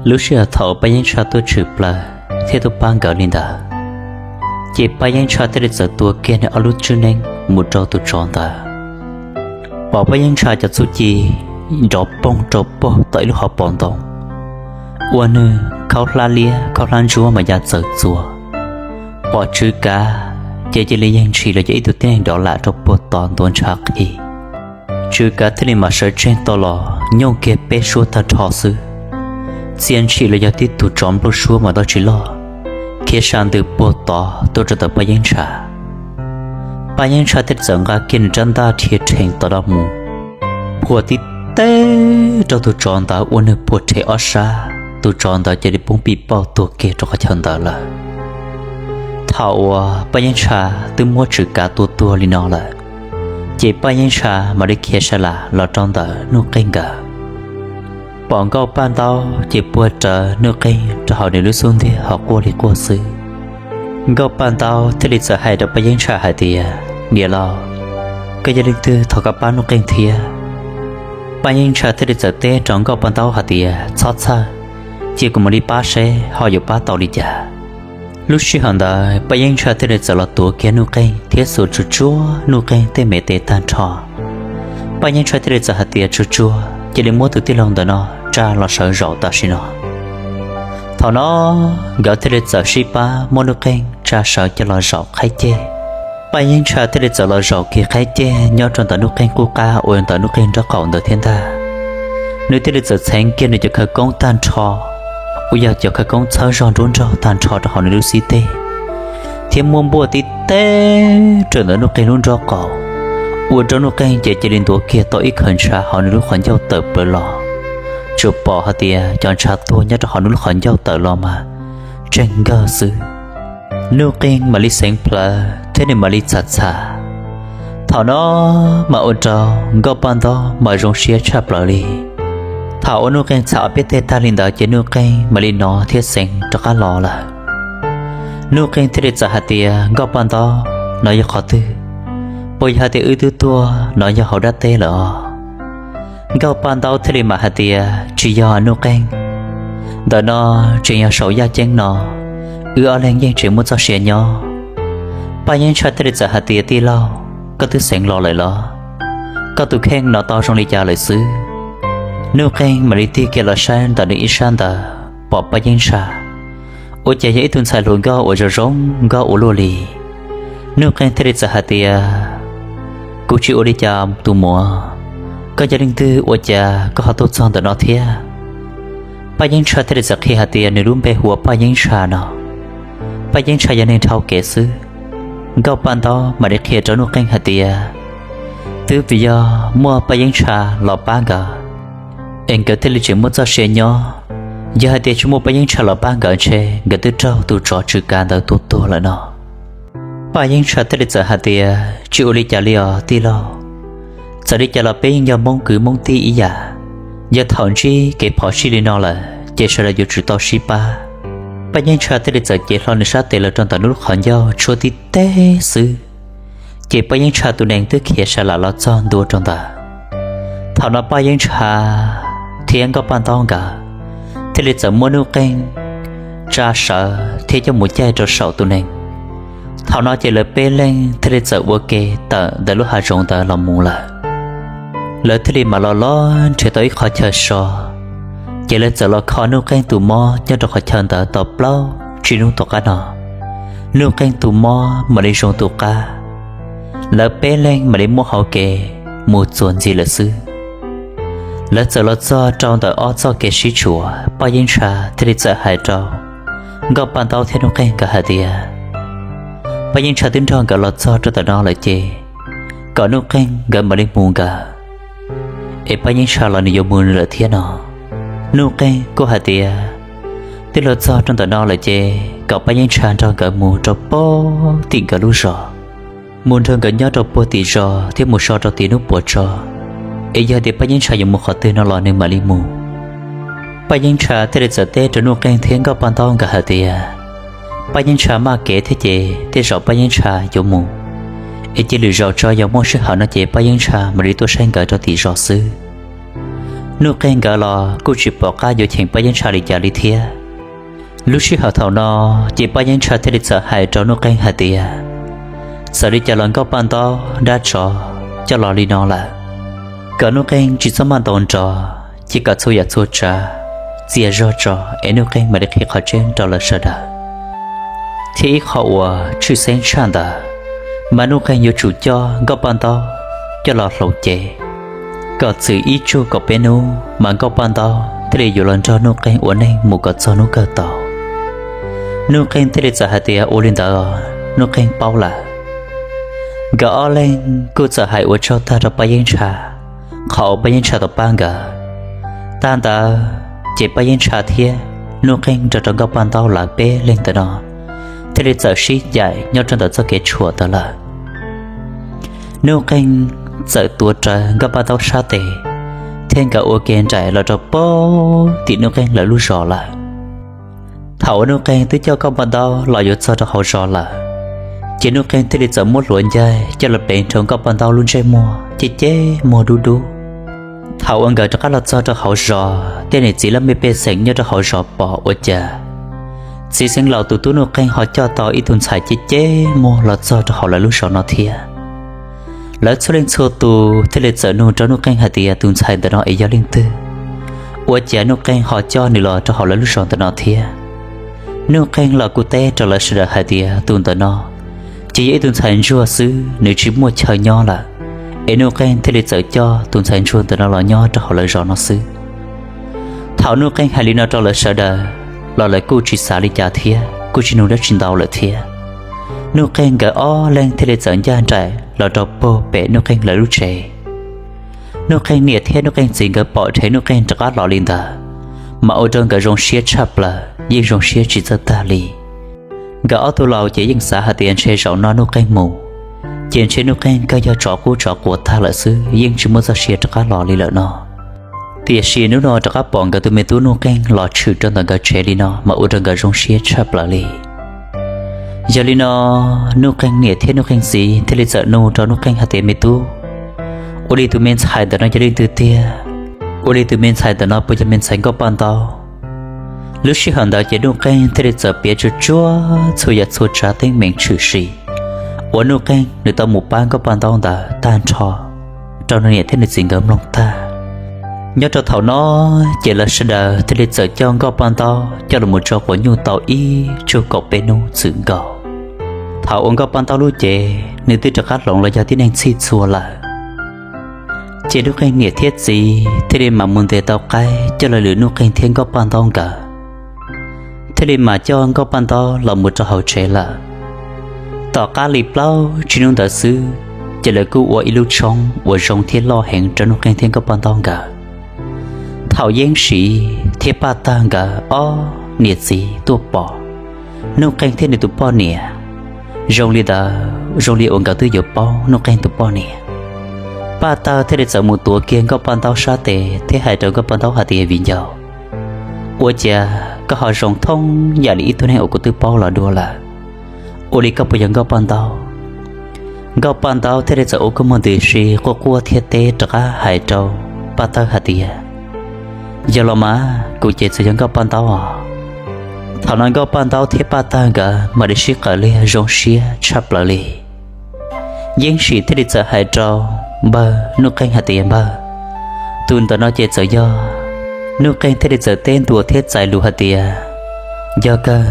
Lub sij hawm thaum Paj Yeeb Tshaj tuaj tshwm plaws thiab tuaj pab nkawd li ntawd, ces Paj Yeeb Tshaj thiaj li txawm tua kiag nws ob lub tswb neeb mus rau tus tsov ntawd. Pom Paj Yeeb Tshaj cov txuj ci nrov poog rau puag tom ib lub hauv paus ntoo, ua nws khaub hlab liab khaub hlab ntsuab mas ya txawv txuas. Pom Tswv Kav ces cia li yeej ntshis los yog ib tug tib neeg nrov lam rau puag tod ntuav ntshav qhi. Tswv Kav thiaj li mam sawv tsees tau los nyooj kiag peb suab tag nrho xwb, txia ntshis los yog tib tug tsov nplooj suab mas tau tsis loj, khiav sa ntws puag tod tuaj rau ntawm Paj Yeeb Tshaj. Paj Yeeb Tshaj thiaj li txawm nqa kiag nws rab ntaj dhia rhees tom no mus, phua tib teg rau tus tsov ntawd ua nws phua rhe ob sab, tus tsov ntawd cia li poob pij pauj tuag kiag rau qhov chaw ntawd lawm. Thaum uas Paj Yeeb Tshaj twb muab Tswv Kav tua tuag li no lawm, ces Paj Yeeb Tshaj mam li khiav sa lam los rau ntawm Nuj Qeej nkawd. Pom Nkauj Paj Ntaub ces puag rawv Nuj Qeej rau hauv nws lub xub ntiag ho quaj li quaj xwb. Nkauj Paj Ntaub thiaj li txawm hais rau Paj Yeeb Tshaj hais tias, Niam laus, koj yog leej twg thov koj pab Nuj Qeej thiab? Paj Yeeb Tshaj thiaj li txawm teb rau Nkauj Paj Ntaub hais tias, Txhob txhawj, cia kuv mam li pab seb ho yuav pab tau li cas. Lub sij hawm ntawd Paj Yeeb Tshaj thiaj li txawm los tuav kiag Nuj Qeej thiab xuas tsuag tsuag Nuj Qeej tej me tes tag nrho. Paj Yeeb Tshaj thiaj li txawm hais tias, Tsuag tsuag, cia li muab tus tij laug ntawm no tsa los sawv zaum tam sim no. Thaum no nkawd thiaj li txawm sib pab muab Nuj Qeej tsa sawv coj los zaum qhaib ceg. Paj Yeeb Tshaj thiaj li txawm los zaum kiag qhaib ceg nyob rau ntawm Nuj Qeej qub qab uas ntawm Nuj Qeej nraub qaum ntawd thiab ntag. Nws thiaj li txawm txheev kiag nws cov khawv koob tag nrho, uas yog cov khawv koob txhawb zog nruab nrog tag nrho rau hauv nws lub xib teg, thiab muab npuaj tib teg rau ntawm Nuj Qeej lub nraub qaum, ua rau Nuj Qeej ces cia li ntuav kiag tau ib khawv ntshav hauv nws lub qhov ncauj tawm plaws los. Tsuas pom hais tias cov ntshav tuag nyob rau hauv nws lub qhov ncauj tawm los mas tseeg nkawg xwb. Nuj Qeej mam li xeev plawv thiab nws mam li txham txham. Thaum no mas ua rau Nkauj Paj Ntaub mas zoo siab tshaj plaws li. Thaum uas Nuj Qeej txham ob peb teg tag li ntawd ces Nuj Qeej mam li nov thiab xeev rov qab los lawm. Nuj Qeej thiaj li txawm hais tias, Nkauj Paj Ntaub, no yog qhov twg? Puas yog hais tias wb twb tuaj no yog hauv dab teb lawm os? Nkauj Paj Ntaub thiaj li mam hais tias, Tsis yog Nuj Qeej, ntawm no tseem yog saum yaj ceeb no, wb ob leeg yeej tseem muaj txoj sia nyob. Paj Yeeb Tshaj thiaj li txawm hais tias, Tij laug, koj twb xeev los lawm los? Koj tus kheej no tau zoo li cas lawm xwb? Nuj Qeej mam li tig kiag los saib ntawm nws ib sab ntawd pom Paj Yeeb Tshaj, ua cas yog ib tug ntxhais hluas nkauj uas zoo zoo nkauj ua luaj li. Nuj Qeej thiaj li txawm hais tias, Kuv tsis ua li cas tus muam, koj yog leej twg ua cas koj ho tuaj txog ntawm no thiab? Paj Yeeb Tshaj thiaj li txawm qhia hais tias nws lub npe hu ua Paj Yeeb Tshaj no. Paj Yeeb Tshaj yog neeg dhau kev xwb. Nkauj Paj Ntaub mam li qhia rau Nuj Qeej hais tias, Twb vim yog muaj Paj Yeeb Tshaj los pab nkawd es nkawd thiaj li tseem muaj txoj sia nyob. Yog hais tias tsis muaj Paj Yeeb Tshaj los pab nkawd ntshe nkawd twb raug tus tsov Tswv Kav ntawd tua tuag lawm no. Paj Yeeb Tshaj thiaj li txawm hais tias, Tsis ua li cas li os tij laug. Txawm li cas los peb yeej yog Hmoob kwv Hmoob tij ib yam. Yog thaum ntsib kev phom sij li no lawm ces sawv daws yuav tsum tau sib pab. Paj Yeeb Tshaj thiaj li txawm cev hlo nws sab tes los rau ntawm nws lub qhov ncauj tshuab tib teg xwb, ces Paj Yeeb Tshaj tus nees twb khiav sa lam los txog ntua rau ntawd. Thaum no Paj Yeeb Tshaj thiab Nkauj Paj Ntaub nkawd thiaj li txawm muab Nuj Qeej tsa sawv thiab coj mus caij rau saum tus nees. Thaum no ces lawv peb leeg thiaj li txawm ua ke tawm ntawm lub hav zoov ntawd los mus lawm. Lawv thiaj li mam los los nrhiav tau ib qho chaw so, ces lawv txawm los kho Nuj Qeej tus mob nyob rau qhov chaw ntawd tau plaub tsib hnub tom qab no. Nuj Qeej tus mob mam li zoo tus qab, lawv peb leeg mam li muab hauv kev mus txuas ntxiv lawm xwb. Lawv txawm los txog rau ntawm ob txoj kev sib tshuam, Paj Yeeb Tshaj thiaj li txawm hais rau Nkauj Paj Ntaub thiab Nuj Qeej nkawd hais tias, Paj Yeeb Tshaj twb nrog nkawd los txog rau ntawm no lawm ces kom Nuj Qeej nkawd mam li mus nkawd, es Paj Yeeb Tshaj los nws yuav mus nws lawm thiab no. Nuj Qeej kuj hais tias, Twb los txog rau ntawm no lawm ces kom Paj Yeeb Tshaj nrog nkawd mus rau puag tim nkawd lub zos, mus nrog nkawd nyob rau puag tim zos thiab mus so rau tim hnub puas tso, es yog tias Paj Yeeb Tshaj yuav mus qhov twg no los nws mam li mus. Paj Yeeb Tshaj thiaj li txawm teb rau Nuj Qeej thiab Nkauj Paj Ntaub nkawd hais tias, Paj Yeeb Tshaj maj kev thiab ces tej zaum Paj Yeeb Tshaj yuav mus, es cia lwm zaus tso yog muaj sij hawm no ces Paj Yeeb Tshaj mam li tuaj saib nkawd rau tim zos xwb. Nuj Qeeg nkawd los kuj tsis pom qab yuav cheem Paj Yeeb Ntsha li cas li thiab. Lub sij hawm thaum no, ces Paj Yeeb Ntsha thiaj li txawm hais rau Nuj Qeeg hais tias, txawm li cas los Nkauj Paj Ntaub dab tsov coj los li no lawm, kom Nuj Qeeg tsis txhob maj ntaus nrov, cia kom txhua yam txhua tsav txias zog tso es Nuj Qeeg mam li qhia qhov tseeb rau lawv sawv daws. Thiab ib qho uas tshwj xeeb tshaj ntawd, mas Nuj Qeeg yuav tsum coj Nkauj Paj Ntaub coj los hloov cev, kom txwm ib tsug kaum peb hnub mas Nkauj Paj Ntaub thiaj li yuav los nrog Nuj Qeeg ua neej mus kom txog hnub kawg tau. Nuj Qeeg thiaj li txawm hais tias ua li ntawd, Nuj Qeeg paub lawm. Nkawd ob leeg kuj txawm hais ua tsaug tag rau Paj Yeeb Ntsha qhov uas Paj Yeeb Ntsha tau pab nkawd. Tag ntawd ces Paj Yeeb Ntsha thiab Nuj Qeeg nrog rau Nkauj Paj Ntaub lawv peb leeg ntawm no thiaj li txawm sib ncaim nyob rau ntawm txoj kev tshuam ntawd lawm. Nuj Qeeg txawm tuav rawv Nkauj Paj Ntaub sab tes, thiab nkawd ua ke nraim los rau pem tim Nuj Qeeg lawv lub zos lawm. Thaum uas Nuj Qeeg twb coj Nkauj Paj Ntaub los yuav txog rau hauv zos lawm, ces Nuj Qeeg thiaj li txawm muab hluav ncaig coj los pleev rau Nkauj Paj Ntaub lub ntsej muag ceb ceb muag dub dub. Thaum uas nkawd rov qab los txog rau hauv zos, tej niam txiv laj mej pej xeem nyob rau hauv zos pom ua cas txiv xeev laus tus tub Nuj Qeeg ho coj tau ib tug ntxhais ceb ceb muag los txog rau hauv lawv lub zos no thiab. Lawv txhua leej txhua tus thiaj li txawm nug rau Nuj Qeeg hais tias tus ntxhais ntawm no es yog leej twg, ua cas Nuj Qeeg ho coj nws los rau hauv lawv lub zos ntawm no thiab. Nuj Qeeg los kuj teb rau lawv sawv daws hais tias tus ntawm no ces yog ib tug ntxhais ntsuag xwb, nws tsis muaj chaw nyob lawm, es Nuj Qeeg thiaj li txawm coj tus ntxhais ntsuag ntawm no los nyob rau hauv lawv zos no xwb. Thaum Nuj Qeeg hais li no rau lawv sawv daws los lawv kuj tsis xav li cas thiab kuj tsis nug dab tsi ntau lawm thiab. Nuj Qeeg nkawd ob leeg thiaj li txawm ncaj nraim los rau puag pem Nuj Qeeg lawv lub tsev. Nuj Qeeg niam thiab Nuj Qeeg txiv nkawd pom dheev Nuj Qeeg rov qab los li ntawd, mas ua rau nkawd zoo siab tshaj plaws yeej zoo siab tsis txawj tag li. Nkawd ob tug laus ces yeej xav hais tias ntshe zaum no Nuj Qeeg mus, ces ntshe Nuj Qeeg kawg yog tsov qub tsov quav tag lawm xwb, yeej tsis muaj txoj sia rov qab los li lawm no. Tiam sis hnub no rov qab pom nkawd tus me tub Nuj Qeeg los tshwm rau ntawm nkawd tsev li no mas ua rau nkawd zoo siab tshaj plaws li. Yog li no, Nuj Qeeg niam thiab Nuj Qeeg txiv thiaj li txawm nug rau Nuj Qeeg hais tias, me tub, ua li tus me ntxhais ntawm no yog leej twg tiag? Ua li tus me ntxhais ntawm no puas yog me ntxhais Nkauj Paj Ntaub? Lub sij hawm ntawd ces Nuj Qeeg thiaj li txawm piav tsuag tsuag txhua yam txhua tsav teeb meem tshwm sim uas Nuj Qeeg nws tau mus pab Nkauj Paj Ntaub ntawd tag nrho rau nws niam thiab nws txiv nkawd mloog tag. Nyob rau thaum no, ces lawv sawv daws thiaj li txawm coj Nkauj Paj Ntaub coj los mus tso quav nyuj tau ib tsug kaum peb hnub txwm nkaus. Thaum uas Nkauj Paj Ntaub lub cev nws twb rov qab hloov los yog tib neeg txhij txhua lawm, ces Nuj Qeeg niam thiab txiv thiaj li mam mus ntes tau qaib coj los lwm Nuj Qeeg thiab Nkauj Paj Ntaub nkawd, thiaj li mam coj Nkauj Paj Ntaub los mus rau hauv tsev lawm. Tom qab li plaub tsib hnub ntawd xwb, ces lawv kuj ua ib lub tshoob uas zoo thiab loj heev rau Nuj Qeeg thiab Nkauj Paj Ntaub nkawd. Thaum Yeeb Sim thiab Paj Tawg nkawd ob niam txiv tuaj pom Nuj Qeeg thiab nws tus poj niam, zoo li ntawd zoo li uas nkawd twb yuav paub Nuj Qeeg tus poj niam. Paj Tawg thiaj li txawm mus tuav kiag Nkauj Paj Ntaub sab tes thiab hais rau Nkauj Paj Ntaub hais tias, viv ncaus, ua cas koj ho zoo thoob yam li ib tug neeg uas kuv twb paub los dua lawm? Ua li koj puas yog Nkauj Paj Ntaub? Nkauj Paj Ntaub thiaj li txawm ua kua muag ntws si quaj quaj thiab teb rov qab hais rau Paj Tawg hais tias, yog los mas, kuv ces txawm yog Nkauj Paj Ntaub os. Thaum no Nkauj Paj Ntaub thiab Paj Tawg nkawd mam li sib qawm liag zoo siab tshaj plaws li. Yeeb Sim thiaj li txawm hais rau npawg Nuj Qeeg hais tias, npawg, tus ntawm no ces txawm yog. Nuj Qeeg thiaj li txawm teb ntua thiab txais lus hais tias, yog kawg,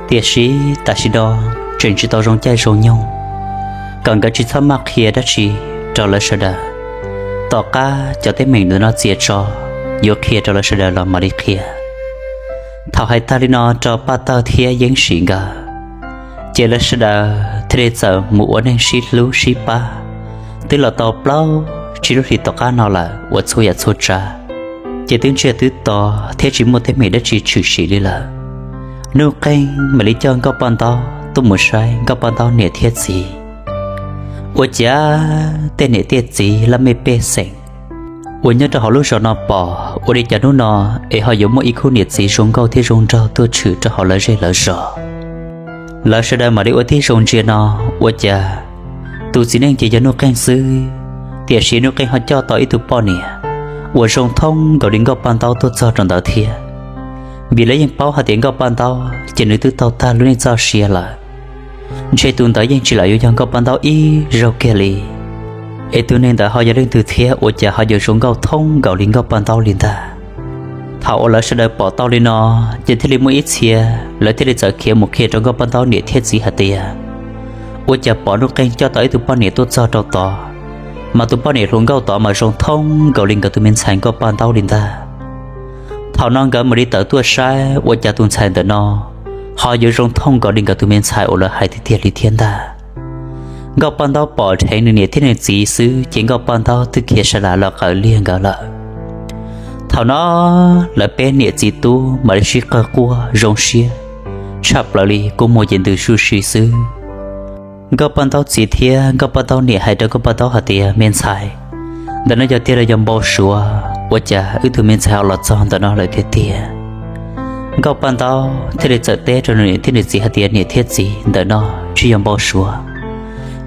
tiam sis tam sim no tseem tsis tau zoo caij zoo nyoog, kom nkawd tsis txhob maj qhia dab tsi rau lawv sawv daws. Tom qab cov teeb meem ntawm no txias tso, yuav qhia rau lawv sawv daws los mam li qhia. Thaum hais tag li no rau Paj Tawg thiab Yeeb Sim nkawd, ces lawv sawv daws thiaj li txawm mus ua neej sib hlub sib pab. Twb los tau plaub tsib lub hlis tom qab no lawm uas txhua yam txhua tsav ces twb ntsiag twb to thiab tsis muaj teeb meem dab tsi tshwm sim li lawm. Nuj Qeeg mam li coj Nkauj Paj Ntaub tuaj mus saib Nkauj Paj Ntaub niam thiab txiv. Ua cas tej niam tej txiv laj mej pej xeem uas nyob rau hauv lub zos no pom ua li cas hnub no es ho yuav muaj ib khub niam txiv zoo nkauj thiab zoo nraug tuaj tshwm rau hauv lawv zej lawv zos. Lawv sawv daws mam li ua tib zoo ntsia no, ua cas tus txiv neej ces yog Nuj Qeeg xwb, tiam sis Nuj Qeeg ho coj tau ib tug poj niam uas zoo thoob nkaus li Nkauj Paj Ntaub tuaj txog rau ntawd thiab. Vim lawv yeej paub hais tias Nkauj Paj Ntaub ces nws twb tau tag lub neej txoj sia lawm, ntshe tus ntawd yeej tsis lam yuav yog Nkauj Paj Ntaub ib zaug kiag li. Es tus neeg ntawd ho yog leej twg thiab ua cas ho yuav zoo nkauj thoob nkaus li Nkauj Paj Ntaub li ntag? Thaum uas lawv sawv daws pom tau li no, ces thiaj li muaj ib txhia lawv thiaj li txawm khiav mus qhia rau Nkauj Paj Ntaub niam thiab txiv hais tias, ua cas pom Nuj Qeej coj tau ib tug poj niam tuaj txog rau tod, mas tus poj niam hluas nkauj tod mas zoo thoob nkaus li nkawd tus me ntxhais Nkauj Paj Ntaub li ntag. Thaum no nkawd mam li tawm tuaj saib ua cas tus ntxhais ntawm no ho yuav zoo thoob nkaus li nkawd tus me ntxhais uas lawv hais tiag tiag li thiab ntag. Nkauj Paj Ntaub pom dheev nws niam thiab nws txiv xwb ces Nkauj Paj Ntaub twb khiav sawv los qawm liag nkawd lawm. Thaum no lawv peb niam txiv tub mam li sib qawg quaj zoo siab tshaj plaws li, kua muag ces ntws zuj zus xwb. Nkauj Paj Ntaub txiv thiab Nkauj Paj Ntaub niam hais rau Nkauj Paj Ntaub hais tias, me ntxhais, ntawm no yog tiag los yog npau suav, ua cas wb tug me ntxhais ho los txog ntawm no lawm tiag tiag? Nkauj Paj Ntaub thiaj li txawm teb rau nws niam thiab nws txiv hais tias, niam thiab txiv, ntawm no tsis yog npau suav,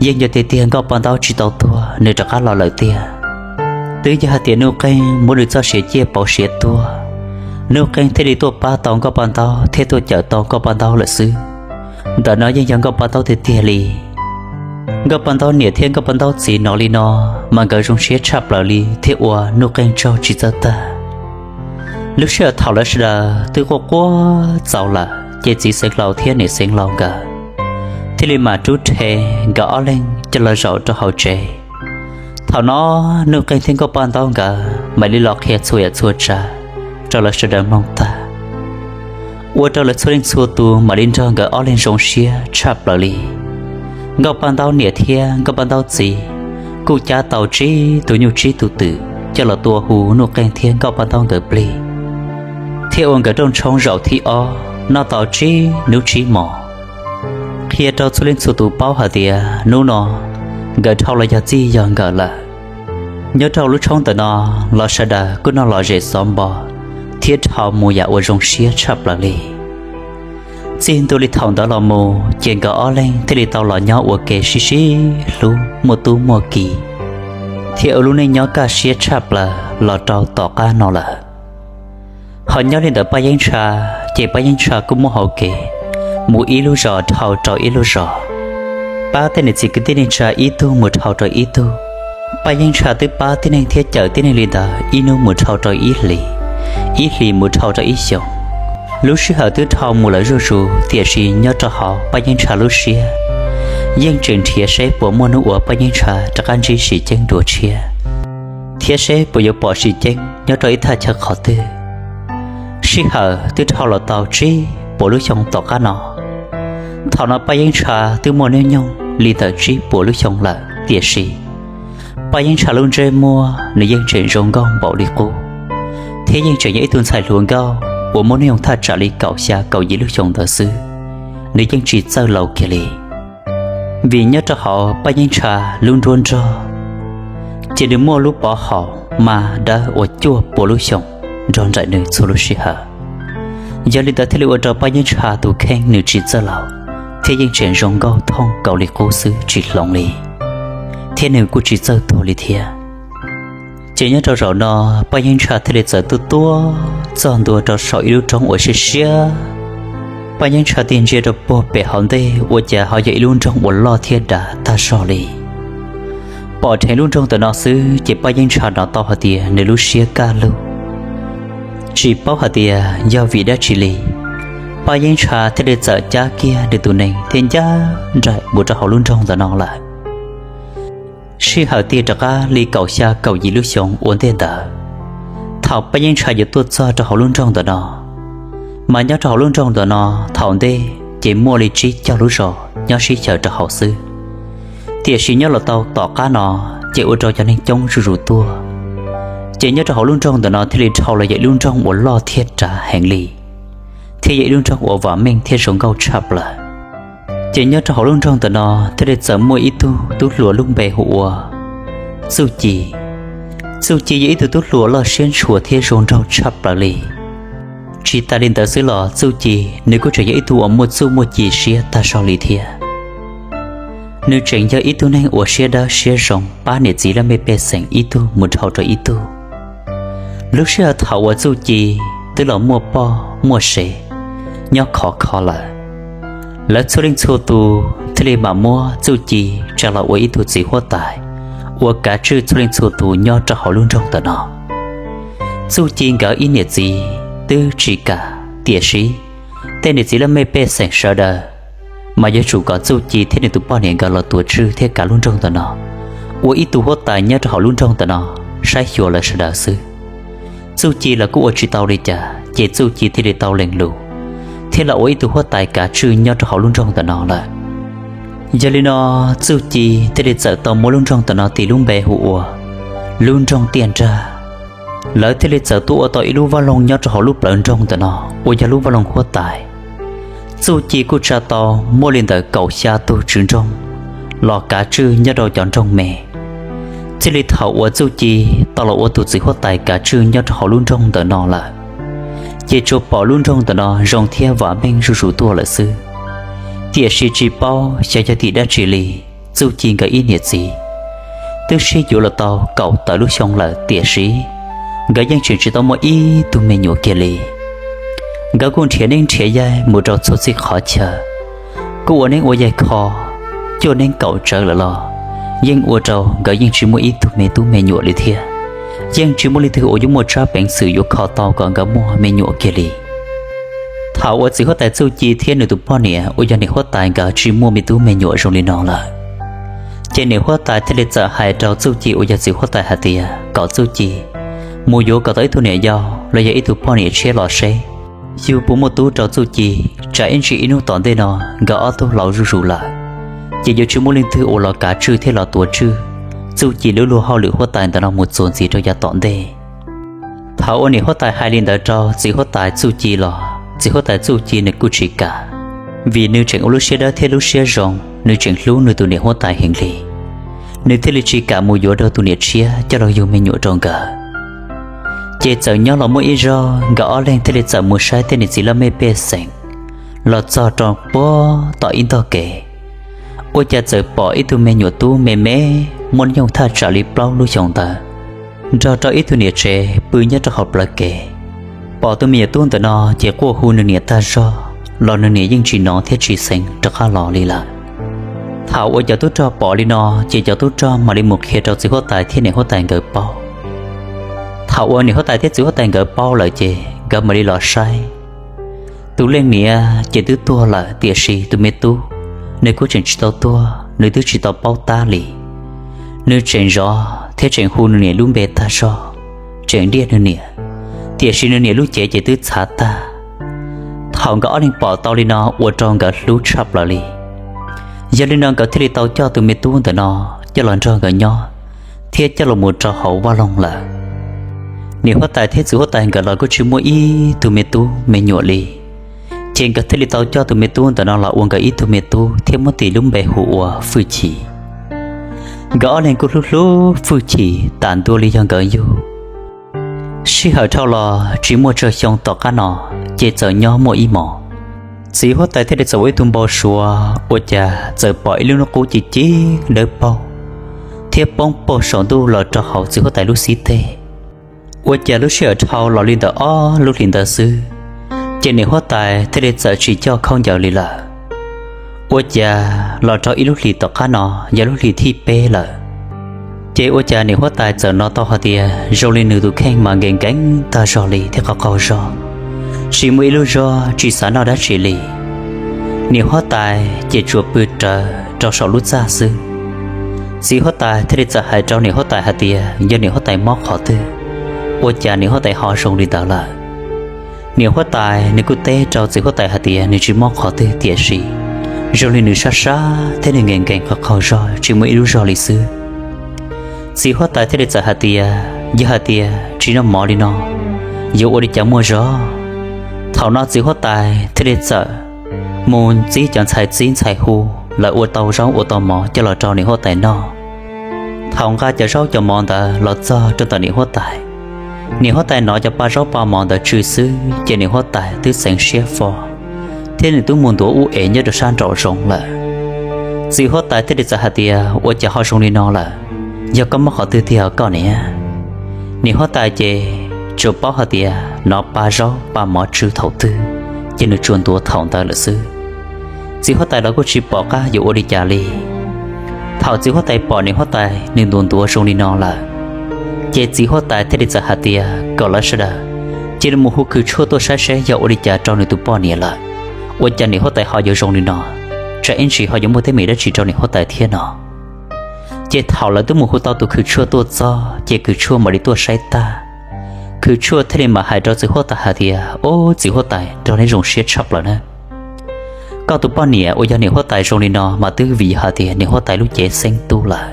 yeej yog tiag tiag Nkauj Paj Ntaub tsis tau tuag, nws rov qab los lawm tiag. Twb yog hais tias Nuj Qeej muab nws txoj sia ciaj pauv siav tuag, Nuj Qeej thiaj li tuaj pab tau Nkauj Paj Ntaub thiab tuaj cawm tau Nkauj Paj Ntaub lawm xwb. Ntawm no yeej yog Nkauj Paj Ntaub tiag tiag li. Nkauj Paj Ntaub niam thiab Nkauj Paj Ntaub txiv hnov li no, mas nkawd zoo siab tshaj plaws li thiab ua Nuj Qeej tsaug tsis txawj tag. Lub sij hawm thaum lawv sawv daws twb quaj quaj txaus lawm ces txiv xeev laus thiab niam xeev laus nkawd thiaj li mam rub rhe nkawd ob leeg coj los zaum rau hauv tsev. Thaum no Nuj Qeej thiab Nkauj Paj Ntaub nkawd mam li los qhia txhua yam txhua tsav rau lawv sawv daws mloog tag, ua rau lawv txhua leej txhua tus mam li nrog nkawd ob leeg zoo siab tshaj plaws li. Nkauj Paj Ntaub niam thiab Nkauj Paj Ntaub txiv kuj cab tau tsib tus nyuj tsib tus twm coj los tua hu Nuj Qeej thiab Nkauj Paj Ntaub nkawd plig, thiab ua nkawd rooj tshoob zaum thib ob noj tau tsib hnub tsib hmos. Qhia rau txhua leej txhua tus paub hais tias hnub no nkawd dhau los yog txij yog nkawm lawm. Nyob rau lub tshoob ntawm no los sawv daws kuj noj lom zem xov npo thiab dhau mus yam uas zoo siab tshaj plaws li. Txij ntua li thaum ntawd los mus ces nkawd ob leeg thiaj li tau los nyob ua ke sib sib hlub muaj tub muaj ki, thiab ua lub neej nyob kaj siab tshaj plaws los rau tom qab no lawm. Ho nyob li ntawm Paj Yeeb Ntsha, ces Paj Yeeb Ntsha kuj muaj hauv kev mus ib lub zos dhau rau ib lub zos, pab tej niam txiv kwv tij neej tsa ib tug mus dhau rau ib tug. Paj Yeeb Ntsha twb pab tib neeg thiab cawm tib neeg li ntawd ib hnub mus dhau rau ib hlis, ib hlis mus dhau rau ib xyoos. Lub sij hawm twb dhau mus lawm zuj zus, tiam sis nyob rau hauv Paj Yeeb Ntsha lub siab yeej tseem nrhiav seb puas muaj hnub uas Paj Yeeb Ntsha rov qab ntsib Sim Ceeb dua tshiab, thiab seb puas yuav pom Sim Ceeb nyob rau ib thaj chaw qhov twg. Sij hawm twb dhau los tau tsib puas lub xyoo tom qab no. Thaum no Paj Yeeb Ntsha twb muaj hnub nyoog li ntawm tsib puas lub xyoo lawm, tiam sis Paj Yeeb Ntsha lub ntsej muag nws yeej tseem zoo nkauj npaum li qub, thiab yeej tseem yog ib tug ntxhais hluas nkauj uas muaj hnub nyoog thaj tsam li kaum xya kaum yim lub xyoo ntawd xwb, nws yeej tsis txawj laus kiag li. Vim nyob rau hauv Paj Yeeb Ntsha lub nruab nrog, ces nws muaj lub pov haum mas dawb uas cuaj puas lub xyoo nrog nraim nws txhua lub sij hawm. Yog li ntawd thiaj li ua rau Paj Yeeb Ntsha tus kheej nws tsis txawj laus, thiab yeej tseem zoo nkauj thooj nkaus li qub xwb tsis hloov li, thiab nws kuj tsis txawj tuag li thiab. Ces nyob rau zaum no, Paj Yeeb Ntsha thiaj li txawm tuaj tuaj txog ntua rau saum ib lub roob uas siab siab. Paj Yeeb Ntsha tig ntsia rau puag pem hauv ntej ua cas ho yog ib lub nroog uas loj thiab dav tag zog li. Pom dheev lub nroog ntawm no xwb ces Paj Yeeb Ntsha hnov tau hais tias nws lub siab kaj lug, tsis paub hais tias yog vim dab tsi li, Paj Yeeb Ntsha thiaj li txawm cab kiag nws tus nees thiab ncaj nraim mus rau hauv lub nroog ntawm no lawm. Sij hawm tig rov qab li kaum xya kaum yim lub xyoo ua ntej ntawd, thaum Paj Yeeb Ntsha yuav tuaj txog rau hauv lub nroog ntawm no, mas nyob rau hauv lub nroog ntawm no thaum ntej ces muaj li tsib caug lub zos nyob sib xyaw rau hauv xwb. Tiam sis nyob los tau tom qab no, ces ua rau cov neeg coob zuj zus tuaj. Ces nyob rau hauv lub nroog ntawm no thiaj li dhau los yog ib lub nroog uas loj thiab dav heev li, thiab yog ib lub nroog uas vam meej thiab zoo nkauj tshaj plaws. Ces nyob rau hauv lub nroog ntawm no thiaj li txawm muaj ib tug tub hluas lub npe hu ua Txuj Ci. Txuj Ci yog ib tug tub hluas loj siab ntshua thiab zoo nraug tshaj plaws li. Tsis tas li ntawd xwb los Txuj Ci nws kuj tseem yog ib tug uas muaj txuj muaj ci siab tag zog li thiab. Nws tseem yog ib tug neeg uas siab dawb siab zoo pab niam txiv laj mej pej xeem ib tug mus dhau rau ib tug. Lub sij hawm thaum uas Txuj Ci twb los muaj poj muaj sev nyob khov kho lawm, lawv txhua leej txhua tus thiaj li mam muab Txuj Ci tsa los ua ib tug txiv huab tais uas kav tswj txhua leej txhua tus nyob rau hauv lub nroog ntawm no. Txuj Ci nkawd ib niam txiv twb tsis kam, tiam sis tej niam txiv laj mej pej xeem sawv daws mas yuav tsum kom Txuj Ci thiab nws tus poj niam nkawd los tuav tswj thiab kav lub nroog ntawm no, ua ib tug huab tais nyob rau hauv lub nroog ntawm no saib xyuas lawv sawv daws xwb. Txuj Ci los kuj ua tsis tau li cas ces Txuj Ci thiaj li tau lees lus thiab los ua ib tug huab tais kav tswj nyob rau hauv lub nroog ntawm no lawm. Yog li no, Txuj Ci thiaj li txawm tau muab lub nroog ntawm no tis lub npe hu ua lub nroog Tiaj Nrag. Lawv thiaj li txawm tuaj ua tau ib lub vaj loog nyob rau hauv lub plawv nroog ntawm no uas yog lub vaj loog huab tais. Txuj Ci kuj tsa tau muaj li ntawm kaum xya tug tswv nroog los kav tswj nyob rau cov nroog me. Txij li thaum uas Txuj Ci tau los ua tus txiv huab tais kav tswj nyob rau hauv lub nroog ntawm no lawm, ces tsuas pom lub nroog ntawm no zoo thiab vam meej zuj zus tuaj lawm xwb. Tiam sis tsis paub xyov yog tim dab tsi li, Txuj Ci nkawd ib niam txiv twb sib yuav los tau kaum tawm lub xyoo lawm tiam sis nkawd yeej tseem tsis tau muaj ib tug me nyuam kiag li. Nkawd kuj nrhiav neeb nrhiav yaig mus rau txhua txhij qhov chaw, kuj ua neeb ua yaig kho cuaj neeb kaum tsawv lawm los yeej ua rau nkawd yeej tsis muaj ib tug me tub me nyuam li thiab. Yeej tsis muaj leej twg uas yuav muaj tsab peev xwm yuav kho tau kom nkawd muaj me nyuam kiag li. Thaum uas txiv huab tais Txuj Ci thiab nws tus poj niam uas yog niam huab tais nkawd tsis muaj me tub me nyuam zoo li no lawm, ces niam huab tais thiaj li txawm hais rau Txuj Ci uas yog txiv huab tais hais tias kom Txuj Ci mus yuav kom tau ib tug niam yau los yog ib tug poj niam tshiab los seb yus puas muaj tub rau Txuj Ci, tsam ib ntsis ib hnub tom ntej no nkawd ob tug laus zuj zus lawm, ces yuav tsis muaj leej twg uas los kav tswj thiab los tuav tswj Txuj Ci lub luag hauj lwm huab tais ntawm no mus txuas ntxiv rau yav tom ntej. Thaum uas niam huab tais hais li ntawd rau txiv huab tais Txuj Ci los txiv huab tais Txuj Ci nws kuj tsis kam, vim nws tseem ua lub siab dawb thiab lub siab zoo, nws tseem hlub nws tus niam huab tais heev li. Nws thiaj li tsis kam mus yuav rau tus niam tshiab coj los yug me nyuam rau nkawd. Ces txawm nyob los muaj ib zaug nkawd ob leeg thiaj li txawm mus saib tej niam txiv laj mej pej xeem los txog rau puag tom ib ntog kev, ua cas txawm pom ib tug me nyuam tub me me muaj hnub nyoog thaj tsam li plaub lub xyoos ntawd nrog rau ib tug niam tsev pw nyob rau hauv plawv kev. Pom tus me nyuam tub ntawm no ces quaj hu nws niam tag zog los nws niam yeej tsis hnov thiab tsis xeev rov qab los li lawm. Thaum uas cov tub rog pom li no ces cov tub rog mam li mus qhia rau txiv huab tais thiab niam huab tais nkawd paub. Thaum uas niam huab tais thiab txiv huab tais nkawd paub lawm ces nkawd mam li los saib. Tus leej niam ces twb tuag lawm tiam sis tus me tub nws kuj tseem tsis tau tuag, nws twb tsis tau paub tab li. Nws tseem zov thiab tseem hu nws niam lub npe tag zog, tseem diaj nws niam, tiam sis nws niam lub cev ces twb txhav tag. Thaum nkawd ob leeg pom tau li no ua rau nkawd hlub tshaj plaws li. Yog li no nkawd thiaj li tau coj tus me tub ntawm no coj los nrog nkawd nyob thiab coj los mus rau hauv vaj loog lawm. Niam huab tais thiab txiv huab tais nkawd los kuj tsis muaj ib tug me tub me nyuam li, ces nkawd thiaj li tau coj tus me tub ntawm no los ua nkawd ib tug me tub thiab muab tis lub npe hu ua Fwj Chim. Nkawd ob leeg kuj hlub hlub Fwj Chim tas ntua li yog nkawd yug. Sij hawm dhau los tsis muaj tsawg xyoo tom qab no, ces txawm nyob muaj ib hmos, txiv huab tais thiaj li txawm ua ib tug npau suav ua cas txawm pom ib lub hnub qub ci ci dawb paug thiab poob puag saum ntuj los rau hauv txiv huab tais lub xib teg. Ua cas lub sij hawm dhau los li ntawm ob lub hlis ntawd xwb, ces niam huab tais thiaj li txawm tsis coj khaub ncaws li lawm. Ua cas los rau ib lub hlis tom qab no yog lub hlis thib peb lawm, ces ua cas niam huab tais txawm hnov tau hais tias zoo li nws tus kheej mas nkees nkees tag zog li thiab qaug qaug zog, tsis muaj ib lub zog tsis xav noj dab tsi li. Niam huab tais ces tsuas pw rawv rau saum lub txaj xwb. Txiv huab tais thiaj li txawm hais rau niam huab tais hais tias yog niam huab tais mob qhov twg, ua cas niam huab tais ho zoo li ntawd lawm. Niam huab tais nws kuj teb rau txiv huab tais hais tias nws tsis mob qhov twg tiam sis zoo li nws sab sab thiab nws nkees nkees qaug qaug zog tsis muaj ib lub zog li xwb. Txiv huab tais thiaj li txawm hais tias yog hais tias tsis noj mov li no, yuav ua li cas muaj zog? Thaum no txiv huab tais thiaj li txawm mus txib cov ntxhais txib ntxhais hu, lawv ua tau zaub ua tau mov coj los rau niam huab tais noj. Thaum nqa cov zaub cov mov ntawd los txog rau ntawm niam huab tais, niam huab tais hnov cov pa zaub pa mov ntawd tsw xwb ces niam huab tais twb xeev siab fo, thiab nws twb mus ntuav ub es nyob rau sab nraum zoov lawm. Txiv huab tais thiaj li txawm hais tias ua cas ho zoo li no lawm, yog koj mob qhov twg tiag koj niam? Niam huab tais ces tsuas paub hais tias nov pa zaub pa mov tsw thaum twg, ces nws tsuas ntuav thaum ntawd lawm xwb. Txiv huab tais los kuj tsis pom qab yuav ua li cas li. Thaum txiv huab tais pom niam huab tais nws ntuav ntuav zoo li no lawm, ces txiv huab tais thiaj li txawm hais tias kom lawv sawv daws cia li mus hu Khwv Tshuaj tuaj saib seb yog ua li cas rau nws tus poj niam lawm. Ua cas niam huab tais ho yuav zoo li no, tsam ib ntsis ho yuav muaj teeb meem dab tsi rau niam huab tais thiab no. Ces thaum lawv twb mus hu tau tus Khwv Tshuaj tuaj txog, ces Khwv Tshuaj mam li tuaj saib tag. Khwv Tshuaj thiaj li mam hais rau txiv huab tais hais tias, Ob, txiv huab tais, nrog neb zoo siab tshaj plaws na. Koj tus poj niam uas yog niam huab tais zoo li no mas twb vim yog hais tias niam huab tais lub cev xeeb tub lawm.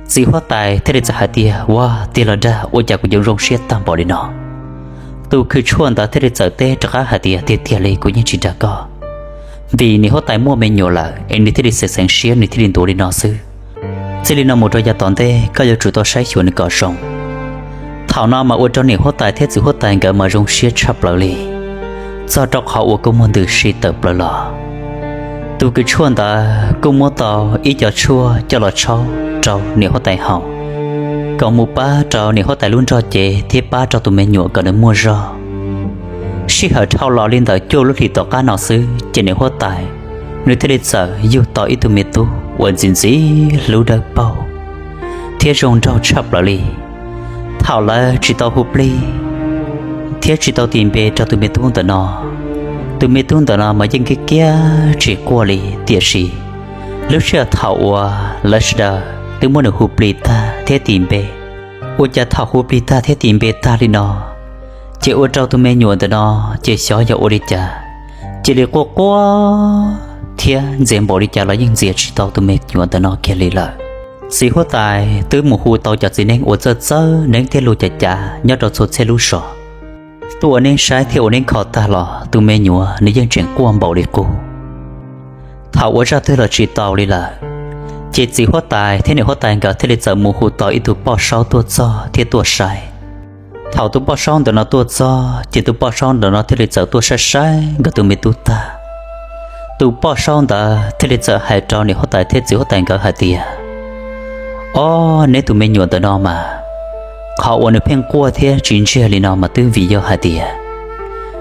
Txiv huab tais thiaj li txawm hais tias, Ua tiag los dag, ua cas kuv yuav zoo siab tag npaum li no? Tus Khwv Tshuaj ntawd thiaj li txawm teb rov qab hais tias, Tiag tiag li, kuv yeej tsis dag koj. Vim niam huab tais muaj me nyuam lawm es nws thiaj li xeev xeev siab, nws thiaj li ntuav li no xwb. Txij li no mus rau yav tom ntej koj yuav tsum tau saib xyuas nws kom zoo. Thaum no mas ua rau niam huab tais thiab txiv huab tais nkawd mas zoo siab tshaj plaws li, txog rau qhov uas kuj muaj ntws si tawm plaws los. Tus Khwv Tshuaj ntawd kuj muab tau ib co tshuaj coj los tshaub rau niam huab tais haus, kom mus pab rau niam huab tais lub nrog cev thiab pab rau tus me nyuam kom nws muaj zog. Sij hawm dhau los li ntawm cuaj lub hlis tom qab no xwb, ces niam huab tais nws thiaj li txawm yug tau ib tug me tub uas ntxim ntxim hlub dawb paug thiab zoo nraug tshaj plaws li. Thaum lawv tsis tau hu plig thiab tsis tau tis npe rau tus me tub ntawm no, tus me tub ntawm no mas yeej kiab kiab tsis quaj li, tiam sis lub sij hawm thaum uas lawv sawv daws twb muab nws hu plig tag thiab tis npe, ua cas thaum hu plig tag thiab tis npe tag li no, ces ua rau tus me nyuam ntawm no ces xyov yog ua li cas, cia li quaj quaj thiab ntxias npaum li cas los yeej ntxias tsis tau tus me nyuam ntawm no kiag li lawm. Txiv huab tais twb mus hu tau cov txiv neeb uas txawj txawj neeb thiab luag cav cav nyob rau txhua txhia lub zos tuaj ua neeb saib thiab ua neeb kho tag los tus me nyuam nws yeej tseem quaj npaum li qub. Thaum ua zaj twg los tsis tau li lawm, ces txiv huab tais thiab niam huab tais nkawd thiaj li txawm mus hu tau ib tug poj saub tuaj txog thiab tuaj saib. Thaum tus poj saub ntawm no tuaj txog, ces tus poj saub ntawm no thiaj li txawm tuaj saib saib nkawd tus me tub tag. Tus poj saub ntawd thiaj li txawm hais rau niam huab tais thiab txiv huab tais nkawd hais tias, Ob, neb tus me nyuam ntawm no mas, qhov uas nws pheej quaj thiab tsis ntsiag li no mas twb vim yog hais tias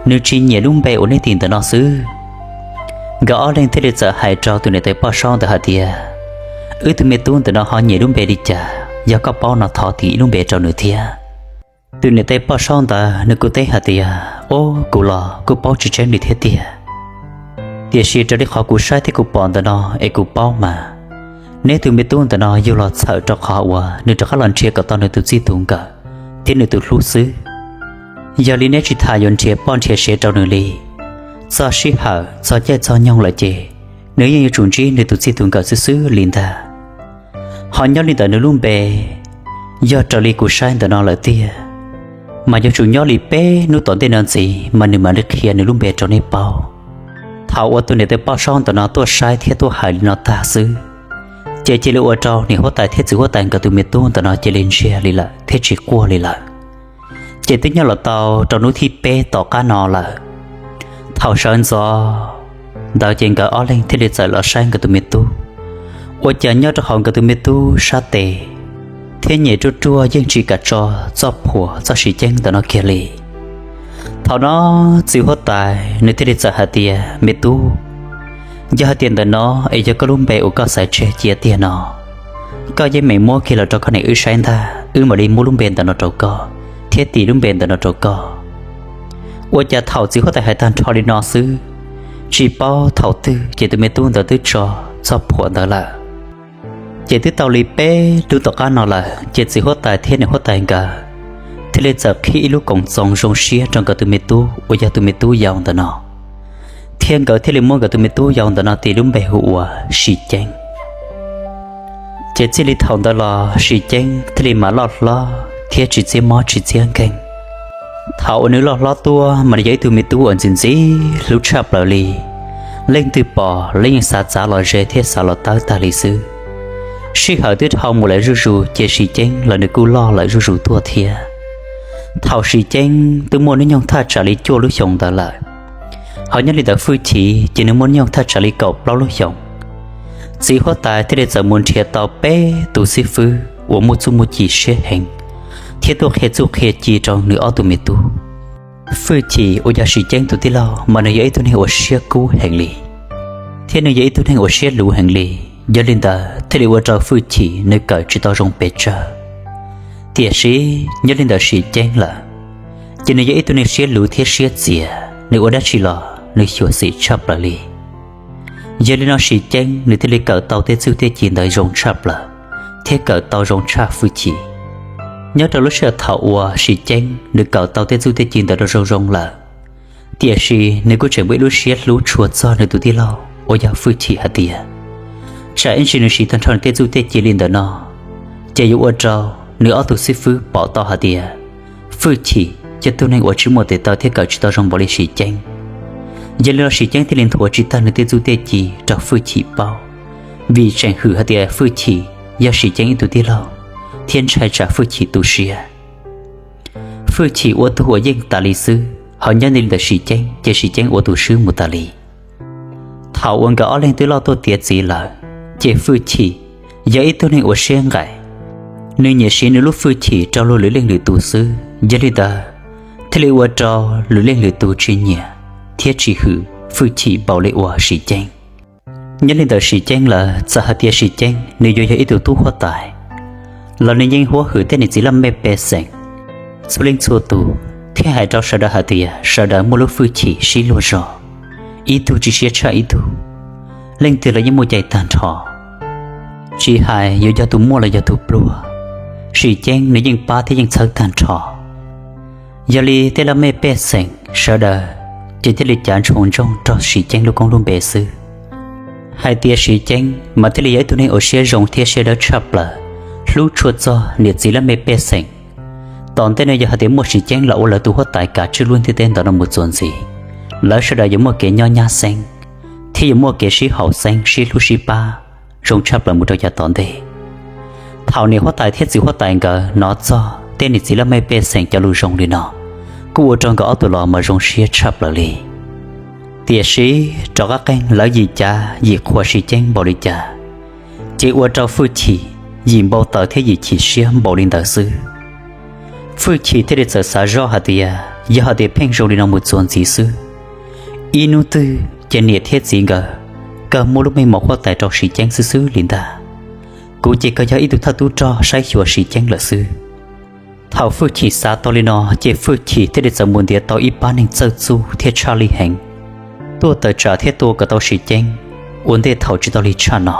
nws tsis nyiam lub npe uas neb tis ntawm no xwb. Nkawd ob leeg thiaj li txawm hais rau tus niam tais poj saub ntawd hais tias, Wb tus me tub ntawm no ho nyiam lub npe li cas, yog koj paub no thov tis ib lub npe rau nws thiab. Tus niam tais poj saub ntawd nws kuj teb hais tias, Ob, kuv los kuj paub tsis tseeb li thiab tiag, tiam sis raws li qhov kuv saib thiab kuv pom ntawm no es kuv paub mas, neb tus me tub ntawm no yug los txhawm rau qhov uas nws rov qab los nrhiav kom tau nws tus txij tus nkawm thiab nws tus hlub xwb. Yog li neb tsis tas yuav nrhiav poj nrhiav sev rau nws li, txog sij hawm txog caij txog nyoog lawm ces nws yeej yuav tsum ntsib nws tus txij tus nkawm xwb xwb li ntag. Ho nyob li ntawm nws lub npe, yog raws li kuv saib ntawm no lawm tiag, mas yuav tsum nyob li peb hnub tom ntej no ntxiv mas nws mam li qhia nws lub npe rau neb paub. Thaum uas tus niam tais poj saub ntawm no tuaj saib thiab tuaj hais li no tag xwb, ces cia li ua rau niam huab tais thiab txiv huab tais nkawd tus me tub ntawm no cia li ntsiag li lawm thiab tsis quaj li lawm. Ces twb nyob los tau rau hnub thib peb tom qab no lawm. Thaum sawv ntxov ntawd ces nkawd ob leeg thiaj li txawm los saib nkawd tus me tub. Ua cas nyob rau hauv nkawd tus me tub sab tes thiab nyem ruaj ruaj yeej tsis kam tso txoj phuam txoj siv ceeb ntawm no kiag li. Thaum no txiv huab tais nws thiaj li txawm hais tias, Me tub, yog hais tias ntawm no es yog koj lub npe uas koj xaiv tseg cia tiag no, koj yeej meem muab kiag los rau koj niam wb saib ntag, wb mam li muab lub npe ntawm no rau koj thiab tis lub npe ntawm no rau koj. Ua cas thaum txiv huab tais hais tag nrho li no xwb, tsis paub thaum twg ces tus me tub ntawd twb tso txoj phuam ntawd lawm. Ces twb tau li peb hnub tom qab no lawm ces txiv huab tais thiab niam huab tais nkawd thiaj li txawm qhib ib lub koom txoos zoo siab rau nkawd tus me tub uas yog tus me tub yau ntawm no, thiab nkawd thiaj li muab nkawd tus me tub yau ntawm no tis lub npe hu ua Sim Ceeb. Ces txij li thaum ntawd los Sim Ceeb thiaj li mam loj hlob thiab tsis txiab mob tsis txiab nkeeg. Thaum uas nws loj hlob tuaj mas nws yog ib tug me tub uas ntxim ntxim hlub tshaj plaws li. Leej twg pom los yeej xav txav los ze thiab xav los tawb tag li xwb. Sij hawm twb dhau mus lawm zuj zus ces Sim Ceeb los nws kuj loj lawm zuj zus tuaj thiab. Thaum Sim Ceeb twb muaj hnub nyoog thaj tsam li cuaj lub xyoos ntawd lawm, ho nyob li ntawd fwj chim ces nws muaj hnub nyoog thaj tsam li kaum plaub lub xyoos. Txiv huab tais thiaj li txawm mus nrhiav tau peb tus xib fwb uas muaj txuj muaj ci siab heev, thiab tuaj qhia txuj qhia ci rau nws ob tug me tub. Fwj Chim uas yog Sim Ceeb tus tij laug mas nws yog ib tug neeg uas siab kub heev li, thiab nws yog ib tug neeg uas siab luv heev li. Yog li ntawd thiaj li ua rau Fwj Chim nws kawm tsis tau zoo pes tsawg. Tiam sis nyob li ntawm Sim Ceeb lawm, ces nws yog ib tug neeg siab luv thiab siab txias, nws ua dab tsi los nws xyuam xim tshaj plaws li. Yog li no Sim Ceeb nws thiaj li kawm tau tej txuj tej ci ntawd zoo tshaj plaws, thiab kawm tau zoo tshaj Fwj Chim. Nyob rau lub sij hawm thaum uas Sim Ceeb nws kawm tau tej txuj tej ci ntawd rau zoo zoo lawm, tiam sis nws kuj tseem muaj ib lub siab hlub tshua txog nws tus tij laug uas yog Fwj Chim hais tias, tsam ib ntsis nws siv tag nrho nws tej txuj tej ci li ntawm no, ces yuav ua rau nws ob tug xib fwb pom tau hais tias Fwj Chim yog tug neeg uas tsis muaj tes taw thiab kawm tsis tau zoo npaum li Sim Ceeb. Yog li no Sim Ceeb thiaj li nthuav tsis tag nws tej txuj tej ci rau Fwj Chim paub, vim tseem hwm hais tias Fwj Chim yog Sim Ceeb ib tug tij laug, thiab ntshai tsam Fwj Chim tu siab. Fwj Chim ua tug uas yeej tas li xwb, ho nyob li ntawm Sim Ceeb ces Sim Ceeb ua tus swb mus tas li. Thaum uas nkawd ob leeg twb loj tuaj tiav txiv lawm, ces Fwj Chim yog ib tug neeg uas siab nqaim, nws nyiam siv nws lub fwj chim rau luag lwm leej lwm tus xwb. Yog li ntawd thiaj li ua rau lwm leej lwm tus tsis nyiam thiab tsis hwm Fwj Chim npaum li uas Sim Ceeb. Nyob li ntawm Sim Ceeb lawm, txawm hais tias Sim Ceeb nws yuav yog ib tug tub huab tais los nws yeej huab hwm tej niam txiv laj mej pej xeem txhua leej txhua tus, thiab hais rau sawv daws hais tias sawv daws muaj lub fwj chim sib luag zog, ib tug tsis siab tshaj ib tug, leej twg los yeej muaj cai tag nrho. Tsis hais yuav yog tus muaj los yog tus pluag, Sim Ceeb nws yeej pab thiab yeej txhawb tag nrho. Yog li tej laj mej pej xeem sawv daws ces thiaj li cav ntsoov ntsoog rau Sim Ceeb lub koob lub npe xwb, hais tias Sim Ceeb mas thiaj li yog ib tug neeg uas siab zoo thiab siab dawb tshaj plaws, hlub tshua txog niam txiv laj mej pej xeem. Tom ntej no yog hais tias muaj Sim Ceeb los ua lawv tus huab tais kav tswj lub ntiaj teb ntawm no mus txuas ntxiv, lawv sawv daws yuav muaj kev nyob nyab xeeb, thiab yuav muaj kev sib haum xeeb sib hlub sib pab zoo tshaj plaws mus rau yav tom ntej. Thaum niam huab tais thiab txiv huab tais nkawd hnov txog tej niam txiv laj mej pej xeem cov lus zoo li no, kuj ua rau nkawd ob tug los mas zoo siab tshaj plaws li. Tiam sis rov qab qeej lawv yim cav yim qhuas Sim Ceeb npaum li cas, ces ua rau fwj chim yim npau taws thiab yim chim siab npaum li ntawd xwb. Fwj chim thiaj li txawm xav zoj hais tias yog hais tias pheej zoo li no mus txuas ntxiv xwb, ib hnub twg ces niam thiab txiv nkawd kawg muab lub meej mom huab tais rau Sim Ceeb xwb xwb li ntag. Kuv ces kawg yog ib tug thawj tub rog saib xyuas Sim Ceeb lawm xwb. Thaum fwj chim xav tau li no, ces fwj chim thiaj li txawm mus ntiav tau ib pab neeg txawj txuj thiab tshaj lij heev tuaj tawm tsam thiab tua kom tau Sim Ceeb ua ntej thaum tsis tau lig tshaj no.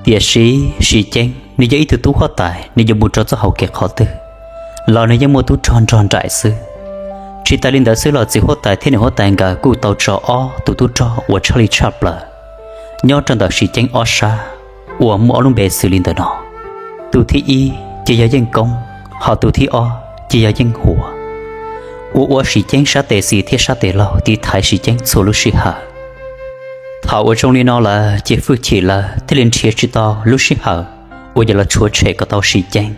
Tiam sis Sim Ceeb nws yog ib tug tub huab tais, nws yuav mus rau txoj hauv kev qhov twg los nws yeej muaj tub rog nrog nraim xwb. Tsis tas li ntawd xwb los txiv huab tais thiab niam huab tais nkawd kuj tau tso ob tus tub rog uas tshaj lij tshaj plaws nyob rau ntawm Sim Ceeb ob sab, uas muaj ob lub npe xws li ntawm no. Tus thib ib ces yog Yeej Koob, ho tus thib ob ces yog Yeej Huas, uas ua Sim Ceeb sab tes xis thiab sab tes laug tiv thaiv Sim Ceeb txhua lub sij hawm. Thaum uas zoo li no lawm ces fwj chim lawv thiaj li nrhiav tsis tau lub sij hawm uas yuav los tshuav tshem kom tau Sim Ceeb.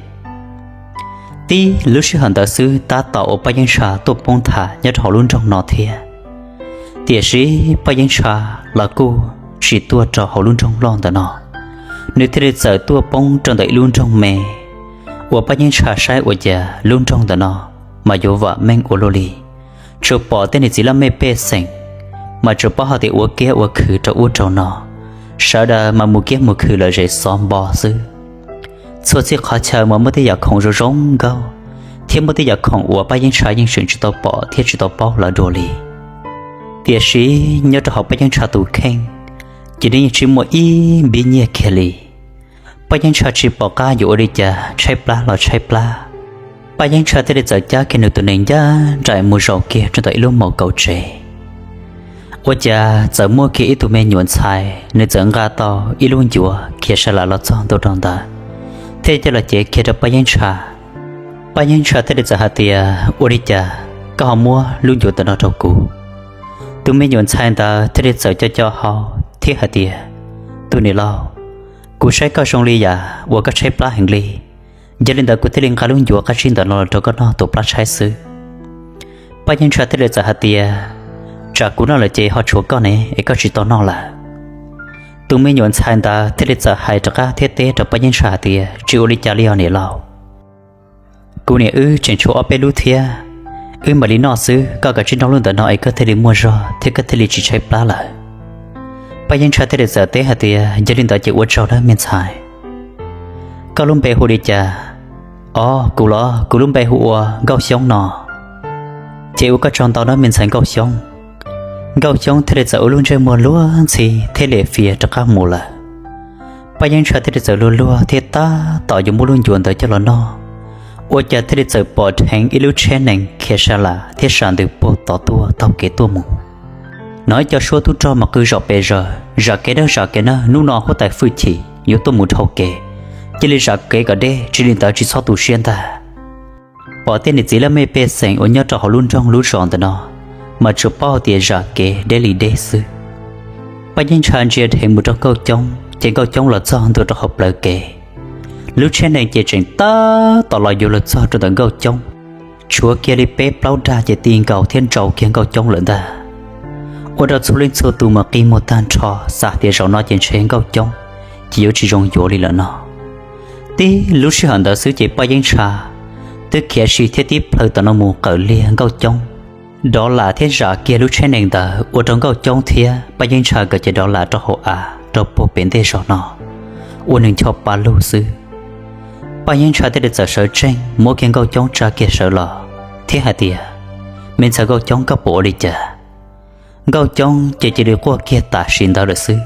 Tib lub sij hawm ntawd xwb tab tom uas Paj Yeeb Ntsha tuaj poob nthav nyob rau hauv lub nroog no thiab. Tiam sis Paj Yeeb Ntsha los kuj tsis tuaj rau hauv lub nroog loj ntawm no, nws thiaj li txawm tuaj poob rau ntawm ib lub nroog me, uas Paj Yeeb Ntsha saib ua cas lub nroog ntawm no mas yuav vam meej ua luaj li. Tsuas pom tej niam txiv laj mej pej xeem mas tsuas paub hais tias ua kiab ua khw rau ub rau no, sawv daws mas mus kiab mus khw lom zem xov npo xwb. Txhua txhia qhov chaw mas muaj tej yam khoom zoo zoo nkauj, thiab muaj tej yam khoom uas Paj Yeeb Ntsha yeej tseem tsis tau pom thiab tsis tau paub lawv dua li. Tiam sis nyob rau hauv Paj Yeeb Ntsha tus kheej, ces nws yeej tsis muaj ib npib nyiaj kiag li. Paj Yeeb Ntsha tsis pom qab yuav ua li cas, tshaib plab los tshaib plab, Paj Yeeb Ntsha thiaj li txawm cab kiag nws tus nees ncaj nraim mus zaum kiag rau ntawm ib lub maus kaum tsev. Ua cas txawm muaj kiag ib tug me nyuam ntxhais, nws txawm nqa tau ib lub ncuav khiav sa las los txog ntua rau ntawd, thiaj coj los cev kiag rau Paj Yeeb Ntsha. Paj Yeeb Ntsha thiaj li txawm hais tias, ua li cas koj ho muab lub ncuav ntawm no rau kuv? Tus me nyuam ntxhais ntawd thiaj li txawm co co hau thiab hais tias, tus niam laus, kuv saib koj zoo li yam uas koj tshaib plab heev li, yog li ntawd kuv thiaj li nqa lub ncuav qab zib ntawm no los rau koj noj tus plab tshaib xwb. Paj Yeeb Ntsha thiaj li txawm hais tias, tsam kuv noj lawm ces ho tshuav koj ne es koj tsis tau noj lawm. Tus me nyuam ntxhais ntawd thiaj li txawm hais rov qab thiab teb rau Paj Yeeb Ntsha hais tias, tsis ua li cas li os niam laus. Kuv niam wb tseem tshuav ob peb lub thiab, wb mam li noj xwb, koj kav tsij noj lub ntawm no es koj thiaj li muaj zog thiab koj thiaj li tsis tshaib plab lawm. Paj Yeeb Tshaj thiaj li txawm teb hais tias, yog li ntawd ces ua tsaug nawb me ntxhais. Koj lub npe hu li cas? Os, kuv los kuv lub npe hu ua Nkauj Xyoob no. Ces ua koj tsaug ntau nawb me ntxhais Nkauj Xyoob. Nkauj Xyoob thiaj li txawm ua lub ntsej muag luag ntxhi thiab liam fias rov qab mus lawm. Paj Yeeb Tshaj thiaj li txawm luag luag thiab tab tom yuav muab lub ncuav ntawd coj los noj, ua cas thiaj li txawm pom dheev ib lub tsheb nees khiav sa lam thiab sa ntws puag tod tuaj taug kev tuaj mus. Hnov ib co suab tub rog mas qw zom pes zaws, zam kev nawb, zam kev nawb, hnub no huab tais fwj chim yuav tuaj mus dhau kev, cia li zam kev kom deb, tsis li ntawd tsis txhob tu siab ntag. Pom tej niam txiv laj mej pej xeem uas nyob rau hauv lub nroog lub zos ntawm no mas tsuas paub tias zam kev deb li deb xwb. Paj Yeeb Tshaj ntsia dheev mus rau Nkauj Coob ces Nkauj Coob los txog ntua rau hauv plawv kev. Lub tsheb nees ces tseem tab tom los yuav luag txog rau ntawm Nkauj Coob, tshuav kiag li peb plaub dag ces ti nkaus thiab ntsau kiag Nkauj Coob lawm ntag. Ua rau txhua leej txhua tus mas qi muag tag nrho, xav tias zaum no ces ntshe Nkauj Coob ces yuav tsis zoo yuav li lawm no. Tib lub sij hawm ntawd xwb ces Paj Yeeb Tshaj twb khiav si thiab tib plhaw tom no mus qawm liag Nkauj Coob, dov lam thiab zam kiag lub tsheb nees ntawd ua rau Nkauj Coob thiab Paj Yeeb Tshaj nkawd ces dov lam rau hauv av rau puag pem ntej zog no, ua nws ncho pa lug xwb. Paj Yeeb Tshaj thiaj li txawm sawv tsees muab kiag Nkauj Coob tsa kiag sawv los thiab hais tias, me ntxhais Nkauj Coob, koj puas ua li cas? Nkauj Coob ces cia li quaj kiag tam sim ntawd lawm xwb.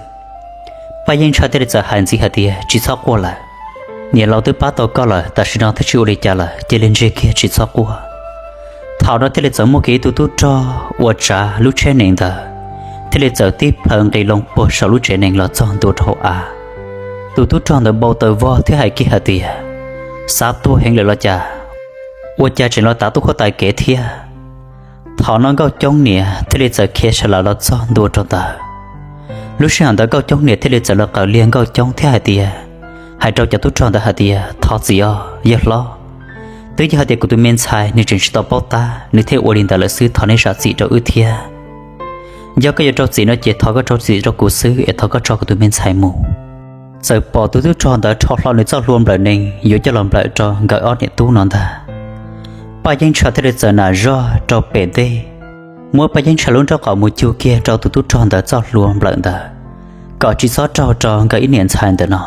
Paj Yeeb Tshaj thiaj li txawm hais ntxiv hais tias, tsis txhob quaj lawm, niam laus twb pab tau koj lawm, tam sim no twb tsis ua li cas lawm, cia li ntseg kiag tsis txhob quaj. Thaum no thiaj li txawm muaj kiag ib tug tub rog uas tsav lub tsheb nees ntawd thiaj li txawm tib plhaw nqis loo puag saum lub tsev nees los txog ntua rau hauv av. Tus tub rog ntawd npau taws vog thiab hais kiag hais tias, xav tuag heev lawm los cas? Ua cas tseem los tav tub huab tais kev thiab? Thaum no Nkauj Coob niam thiaj li txawm khiav sa lam los txog ntua rau ntawd. Lub sij hawm ntawd Nkauj Coob niam thiaj li txawm los qawm liag Nkauj Coob thiab hais tias, hais rau cov tub rog ntawd hais tias, thov txim os yawg hlob, twb yog hais tias kuv tus me ntxhais nws tseem tsis tau paub tab nws thiaj ua li ntawd lawm xwb, thov nej zam txim rau wb thiab. Yog koj yuav rau txim no ces thov koj rau txim rau kuv xwb es thov koj tso kuv tus me ntxhais mus. Txawm pom tus tub rog ntawd rho hlo nws txoj hlua nplawm nees yuav coj los nplawm rau nkawd ob niam tub no ntag. Paj Yeeb Tshaj thiaj li txawm nam zoj rau pem ntej, muab Paj Yeeb Tshaj lub nraub qaum mus cug kiag rau tus tub rog ntawd txoj hlua nplawm ntawd, kom tsis txhob raug rau nkawd ib niam ntxhais ntawm no.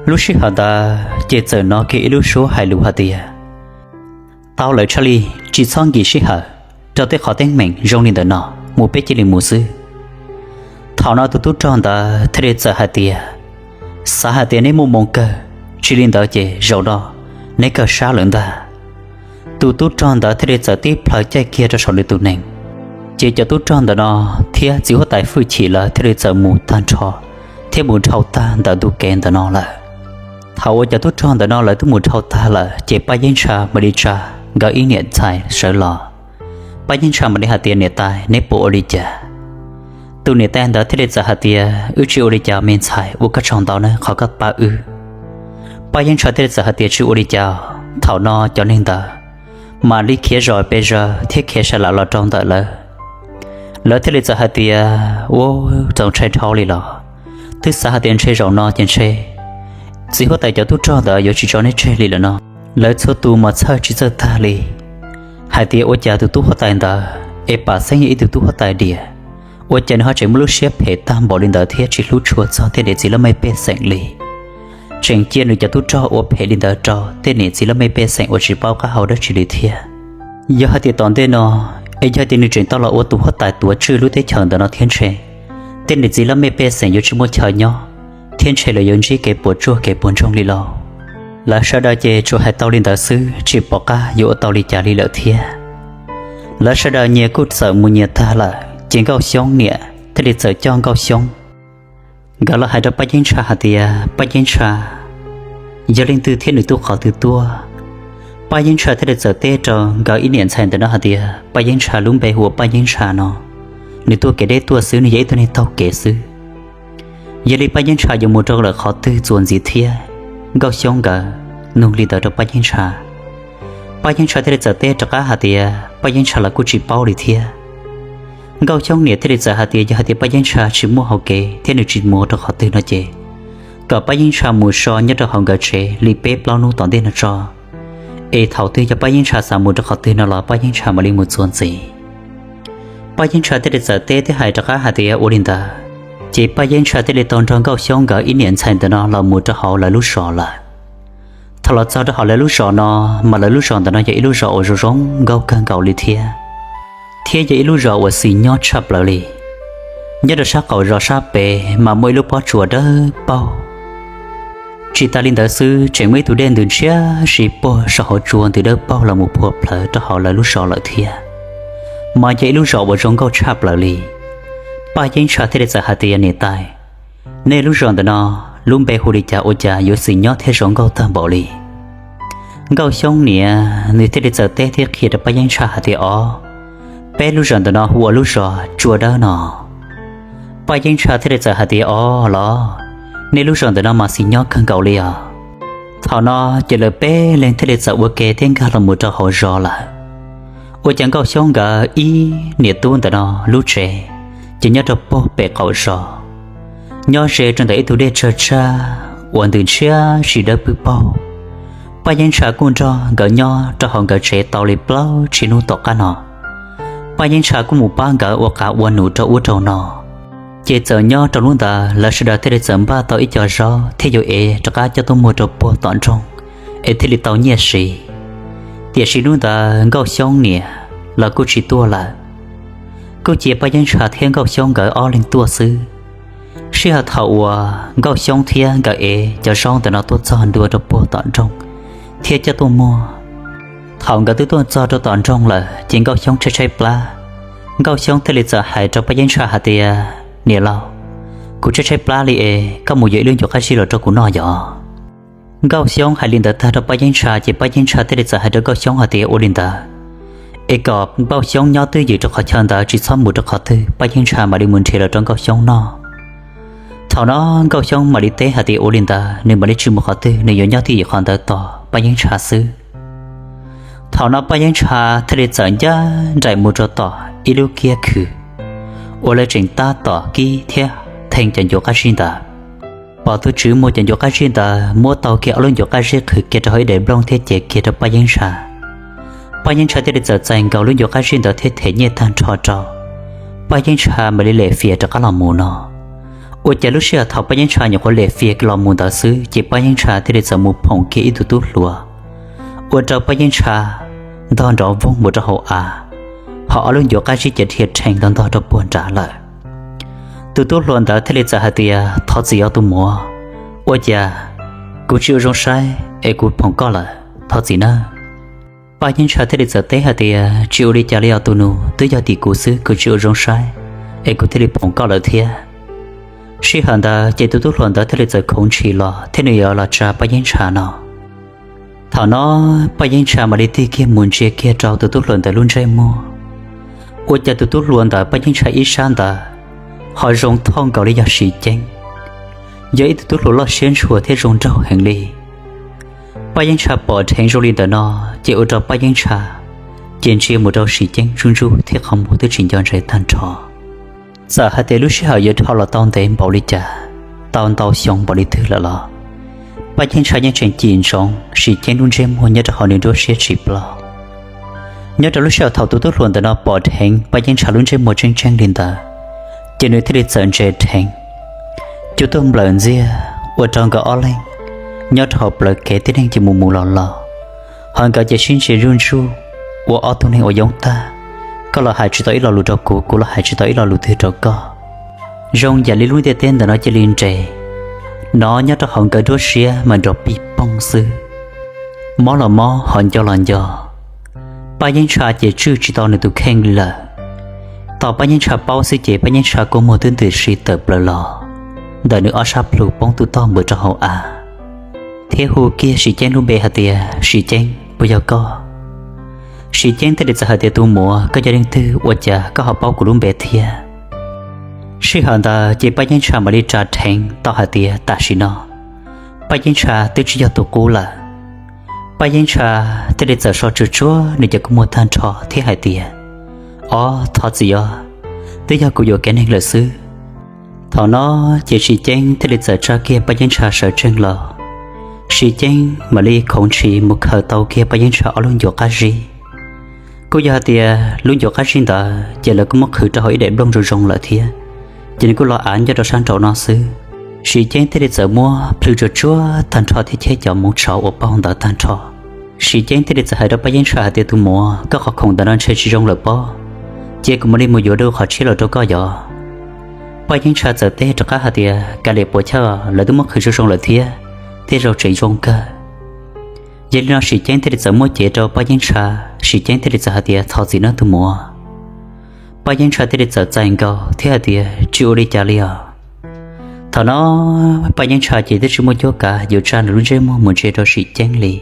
Lub sij hawm ntawd ces txawm hnov kiag ib lub suab hais lus hais tias, tau lawm Tshaj Lis, tsis txhob nkim sij hawm rau tej qhov teeb meem zoo li ntawm no, mus peb cia li mus xwb. Thaum no tus tub rog ntawd thiaj li txawm hais tias, xav hais tias neb muaj moo kawg, tsis li ntawd ces zaum no neb kawg sab lawm ntag. Tus tub rog ntawd thiaj li txawm tib plhaw caij kiag rau saum nws tus nees, ces cov tub rog ntawm no thiab txiv huab tais fwj chim lawv thiaj li txawm mus tag nrho thiab mus dhau tag ntawm ntu kev ntawm no lawm. Thaum uas cov tub rog ntawm no lawv twb mus dhau tag lawm ces Paj Yeeb Tshaj mam li tsa nkawd ib niam ntxhais sawv los. Paj Yeeb Tshaj mam li hais tias, niam tais, neb puas ua li cas? Tus niam tais ntawd thiaj li txawm hais tias, wb tsis ua li cas me ntxhais, ua koj tsaug ntau nawb qhov koj pab wb. Paj Yeeb Tshaj thiaj li txawm hais tias, tsis ua li cas. Thaum no cov neeg ntawd mam li khiav zom pes zaws thiab khiav sa lam los rau ntawm lawv. Lawv thiaj li txawm hais tias, ua, txaus ntshai dhau li los, twb xav hais tias ntshe zaum no ces ntshe txiv huab tais cov tub rog ntawd yuav tsis tso neb tseg li lawm no. Lawv txhua tus mas txhawj tsis txawj tag li, hais tias ua cas tus tub huab tais ntawd es pam xeeb yog ib tug tub huab tais diam, ua cas nws ho tseem muaj lub siab phem tag npaum li ntawd thiab tsis hlub tshua txog tej niam txiv laj mej pej xeem li, tseem cia nws cov tub rog ua phem li ntawd rau tej niam txiv laj mej pej xeem uas tsis paub qab hau dab tsi li thiab. Yog hais tias tom ntej no es yog tias nws tseem tau los ua tus huab tais tuav tswj lub teb chaws ntawm no thiab ntshe tej niam txiv laj mej pej xeem yuav tsis muaj chaw nyob thiab ntshe lawv yuav ntsib kev puas tsuaj kev puas ntsoog li lauj. Lawv sawv daws ces tsuas hais tau li ntawd xwb, tsis pom qab yuav ua tau li cas li lawm thiab. Lawv sawv daws nyias kuj txawm mus nyias tag lawm ces Nkauj Xyoob niam thiaj li txawm coj Nkauj Xyoob nkawd los hais rau Paj Yeeb Tshaj hais tias, Paj Yeeb Tshaj, yog leej twg thiab nws tuaj qhov twg tuaj? Paj Yeeb Tshaj thiaj li txawm teb rau nkawd ib niam ntxhais ntawm no hais tias, Paj Yeeb Tshaj lub npe hu ua Paj Yeeb Tshaj no, nws tuaj kev deb tuaj xwb, nws yog ib tug neeg taug kev xwb. Yog li Paj Yeeb Tshaj yuav mus rau lawm qhov twg txuas ntxiv thiab? Nkauj Xyoob nkawd nug li ntawd rau Paj Yeeb Tshaj. Paj Yeeb Tshaj thiaj li txawm teb rov qab hais tias, Paj Yeeb Tshaj los kuj tsis paub li thiab. Nkauj Xyoob niam thiaj li txawm hais tias, yog hais tias Paj Yeeb Tshaj tsis muaj hau kev thiab nws tsis mus rau qhov twg no ces, kom Paj Yeeb Tshaj mus so nyob rau hauv nkawd tsev li peb plaub hnub tom ntej no tso, es thaum twg yog Paj Yeeb Ntsha xav mus rau qhov twg no los Paj Yeeb Ntsha mam li mus txuas ntxiv. Paj Yeeb Ntsha thiaj li txawm teb thiab hais rov qab hais tias ua li ntawd. Ces Paj Yeeb Ntsha thiaj li tau nrog Nkauj Xyoob nkawd ib niam ntxhais ntawm no los mus rau hauv lawv lub zos lawm. Thaum los txog rau hauv lawv lub zos no, mas lawv lub zos ntawm no yog ib lub zos uas zoo zoo nkauj kawg nkaus li thiab, thiab yog ib lub zos uas xis nyob tshaj plaws li. Nyob rau sab qaum zos sab pem mas muaj ib lub pob tsuas dawb paug. Tsis tas li ntawd xwb, tseem muaj ib tug dej ntws ntshiab si puag saum hauv tsua ntws dawb paug los mus phua plawv rau hauv lawv lub zos lawm thiab. Mas yog ib lub zos uas zoo nkauj tshaj plaws li. Paj Yeeb Ntsha thiaj li txawm hais tias, niam tais, nej lub zos ntawm no lub npe hu li cas ua cas yuav xis nyob thiab zoo nkauj tag npaum li? Nkauj Xyoob niam nws thiaj li txawm teb thiab qhia rau Paj Yeeb Ntsha hais tias, o, peb lub zos ntawm no hu ua lub zos Tsua Dawb no. Paj Yeeb Ntsha thiaj li txawm hais tias, o los, nej lub zos ntawm no mas xis nyob kawg nkaus li os. Thaum no ces lawv peb leeg thiaj li txawm ua ke thiab nkag los mus rau hauv zos lawm. Ua cas Nkauj Xyoob nkawd ib niam tub ntawm no lub tsev ces nyob rau puag pem qaum zos, nyob ze rau ntawm ib tug dej tsawg tsag uas ntws ntshiab si dawb pwb paug. Paj Yeeb Ntsha kuj nrog nkawd nyob rau hauv nkawd tsev tau li plaub tsib hnub tom qab no. Paj Yeeb Ntsha kuj mus pab nkawd ua qav ua num rau ub rau no. Ces txawm nyob rau hnub ntawd lawv sawv daws thiaj li txawm npaj tau ib co zaub thiab yuav ev rov qab coj tuaj muag rau puag tom nroog es thiaj li tau nyiaj siv. Tiam sis hnub ntawd Nkauj Xyoob niam los kuj tsis tuaj lawm, kuj cia Paj Yeeb Ntsha thiab Nkauj Xyoob nkawd ob leeg tuaj xwb. Sij hawm thaum uas Nkauj Xyoob thiab nkawd ev cov zaub ntawm no tuaj txog ntua rau puag tom nroog thiab coj tuaj muag, thaum nkawd twb tuaj txog rau tom nroog lawm ces Nkauj Xyoob tshaib tshaib plab. Nkauj Xyoob thiaj li txawm hais rau Paj Yeeb Ntsha hais tias, niam laus, kuv tshaib tshaib plab li es koj mus yuav ib lub ncuav qab zib los rau kuv noj yom. Nkauj Xyoob hais li ntawd tag rau Paj Yeeb Ntsha ces Paj Yeeb Ntsha thiaj li txawm hais rau Nkauj Xyoob hais tias ua li ntawd, es kom Nkauj Xyoob nyob twj ywm rau qhov chaw ntawd tsis txhob mus rau qhov twg, Paj Yeeb Ntsha mam li mus nrhiav los rau Nkauj Xyoob noj. Thaum no Nkauj Xyoob mam li teb hais tias ua li ntawd nws mam li tsis mus qhov twg, nws yuav nyob twj ywm qhov ntawd tos Paj Yeeb Ntsha xwb. Thaum no Paj Yeeb Ntsha thiaj li txawm ncaj nraim mus rau tom ib lub kiab khw uas lawv tseem tab tom kib thiab thee cov ncuav qab zib ntawd. Pom tus tswv muag cov ncuav qab zib ntawd muab tau kiag ob lub ncuav qab zib qhwv kiag rau hauv ib daim nplooj thiab cev kiag rau Paj Yeeb Ntsha. Paj Yeeb Ntsha thiaj li txawm txais nkaus lub ncuav qab zib ntawd thiab them nyiaj tag nrho rau. Paj Yeeb Ntsha mam li lem fias rov qab los mus no. Ua cas lub sij hawm thaum Paj Yeeb Ntsha nyuam qhuav lem fias los mus ntawd xwb ces Paj Yeeb Ntsha thiaj li txawm mus phoom kiag ib tug tub hluas, ua rau Paj Yeeb Ntsha ntog nrov voog mus rau hauv av, ho ob lub ncuav qab zib ces dhia rhees ntog ntog rau puag nrad lawm. Tus tub hluas ntawd thiaj li txawm hais tias thov txim os tus muam, ua cas kuv tsis ua zoo saib es kuv phoom koj lawm, thov txim nawb. Paj Yeeb Ntsha thiaj li txawm teb hais tias tsis ua li cas li os tus nus, twb yog tim kuv xwb, kuv tsis ua zoo saib es kuv thiaj li phoom koj lawm thiab. Sij hawm ntawd ces tus tub hluas ntawd thiaj li txawm khoov ntshis los thiab nws yuav los tsa Paj Yeeb Ntsha no. Thaum no Paj Yeeb Ntsha mam li tig kiag mus ntsia kiag rau tus tub hluas ntawd lub ntsej muag, ua cas tus tub hluas ntawm Paj Yeeb Ntsha ib sab ntawd ho zoo thauj nkaus li yog Sim Ceeb, yog ib tug tub hluas loj siab ntshua thiab zoo nraug heev li. Paj Yeeb Ntsha pom dheev zoo li ntawm no ces ua rau Paj Yeeb Ntsha ces ntsia mus rau Sim Ceeb zuj zus thiab qhov muag twb tsis nco ntses tag nrho. Txawm hais tias lub sij hawm yuav dhau los tau ntev npaum li cas, tau ntau xyoo npaum li twg lawm los Paj Yeeb Ntsha yeej tseem cim ntsoov Sim Ceeb lub ntsej muag nyob rau hauv nws nruab siab tsis ploj. Nyob rau lub sij hawm thaum tus tub hluas ntawm no pom dheev Paj Yeeb Ntsha lub ntsej muag tseeb tseeb li ntawd, ces nws thiaj li txawm ntse dheev, cua tuaj nplawm ntxiag ua rau nkawd ob leeg nyob rau hauv plawv kev tib neeg ces mus mus los los, ho nkawd ces sib ntsia zuj zus ua ob tug neeg uas yoob tag, koj los hais tsis tau ib lo lus rau kuv, kuv los hais tsis tau ib lo lus twg rau koj. Zoo yam li lub ntiaj teb ntawm no cia li nres, nov nyob rau hauv nkawd nruab siab mas nrov pij poog xwb. Mob los mob ho nco los nco, Paj Yeeb Ntsha ces tswj tsis tau nws tus kheej li lawm. Thaum Paj Yeeb Ntsha paub xwb ces Paj Yeeb Ntsha kua muag twb ntws si tawm plaws los ntawm nws ob sab plhu poob tus tog npws rau hauv av, thiab hu kiag Sim Ceeb lub npe hais tias Sim Ceeb, puas yog koj? Sim Ceeb thiaj li txawm hais tias tus muam, koj yog leej twg ua cas koj ho paub kuv lub npe thiab? Sij hawm ntawd ces Paj Yeeb Ntsha mam li tsa dheev tau hais tias tam sim no Paj Yeeb Ntsha twb tsis yog tus qub lawm. Paj Yeeb Ntsha thiaj li txawm so tsuag tsuag nws cov kua muag tag nrho thiab hais tias, ob, thov txim os, twb yog kuv yuam kev neeg lawm xwb. Thaum no ces Sim Ceeb thiaj li txawm tsa kiag Paj Yeeb Ntsha sawv tsees los, Siv Ceeb mam li khoov ntshis mus khaws tau kiag Paj Yeeb Tshaj ob lub ncuav qab zib. Kuj yog hais tias lub ncuav qab zib ntawd ces lawv kuj muab qhwv rau hauv ib daim nplooj zoo zoo lawm thiab, ces nws kuj los av nyob rau sab nraum no xwb. Siv Ceeb thiaj li txawm muab plhws tsuag tsuag tag nrho thiab cheb cov moov tshauv uas paug ntawd tag nrho. Siv Ceeb thiaj li txawm hais rau Paj Yeeb Tshaj hais tias, Tus muam, koj qhov khoom ntawm no ntshe tsis zoo lawm pob, cia kuv mam li mus yuav dua qhov tshiab los rau koj yos. Paj Yeeb Tshaj txawm teb rov qab hais tias, Kav liam puas chawj, lawv twb muab qhwv zoo zoo lawm thiab, thiaj zoo tseem zoo kawg. Yog li no Siv Ceeb thiaj li txawm muab cev rau Paj Yeeb Tshaj, Siv Ceeb thiaj li txawm hais tias, Thov txim nawb tus muam. Paj Yeeb Tshaj thiaj li txawm txais nkaus thiab hais tias, Tsis ua li cas li os. Thaum no Paj Yeeb Tshaj ces twb tsis muaj cuab kav yuav tsa nws lub ntsej muag mus ntsia rau Siv Ceeb li.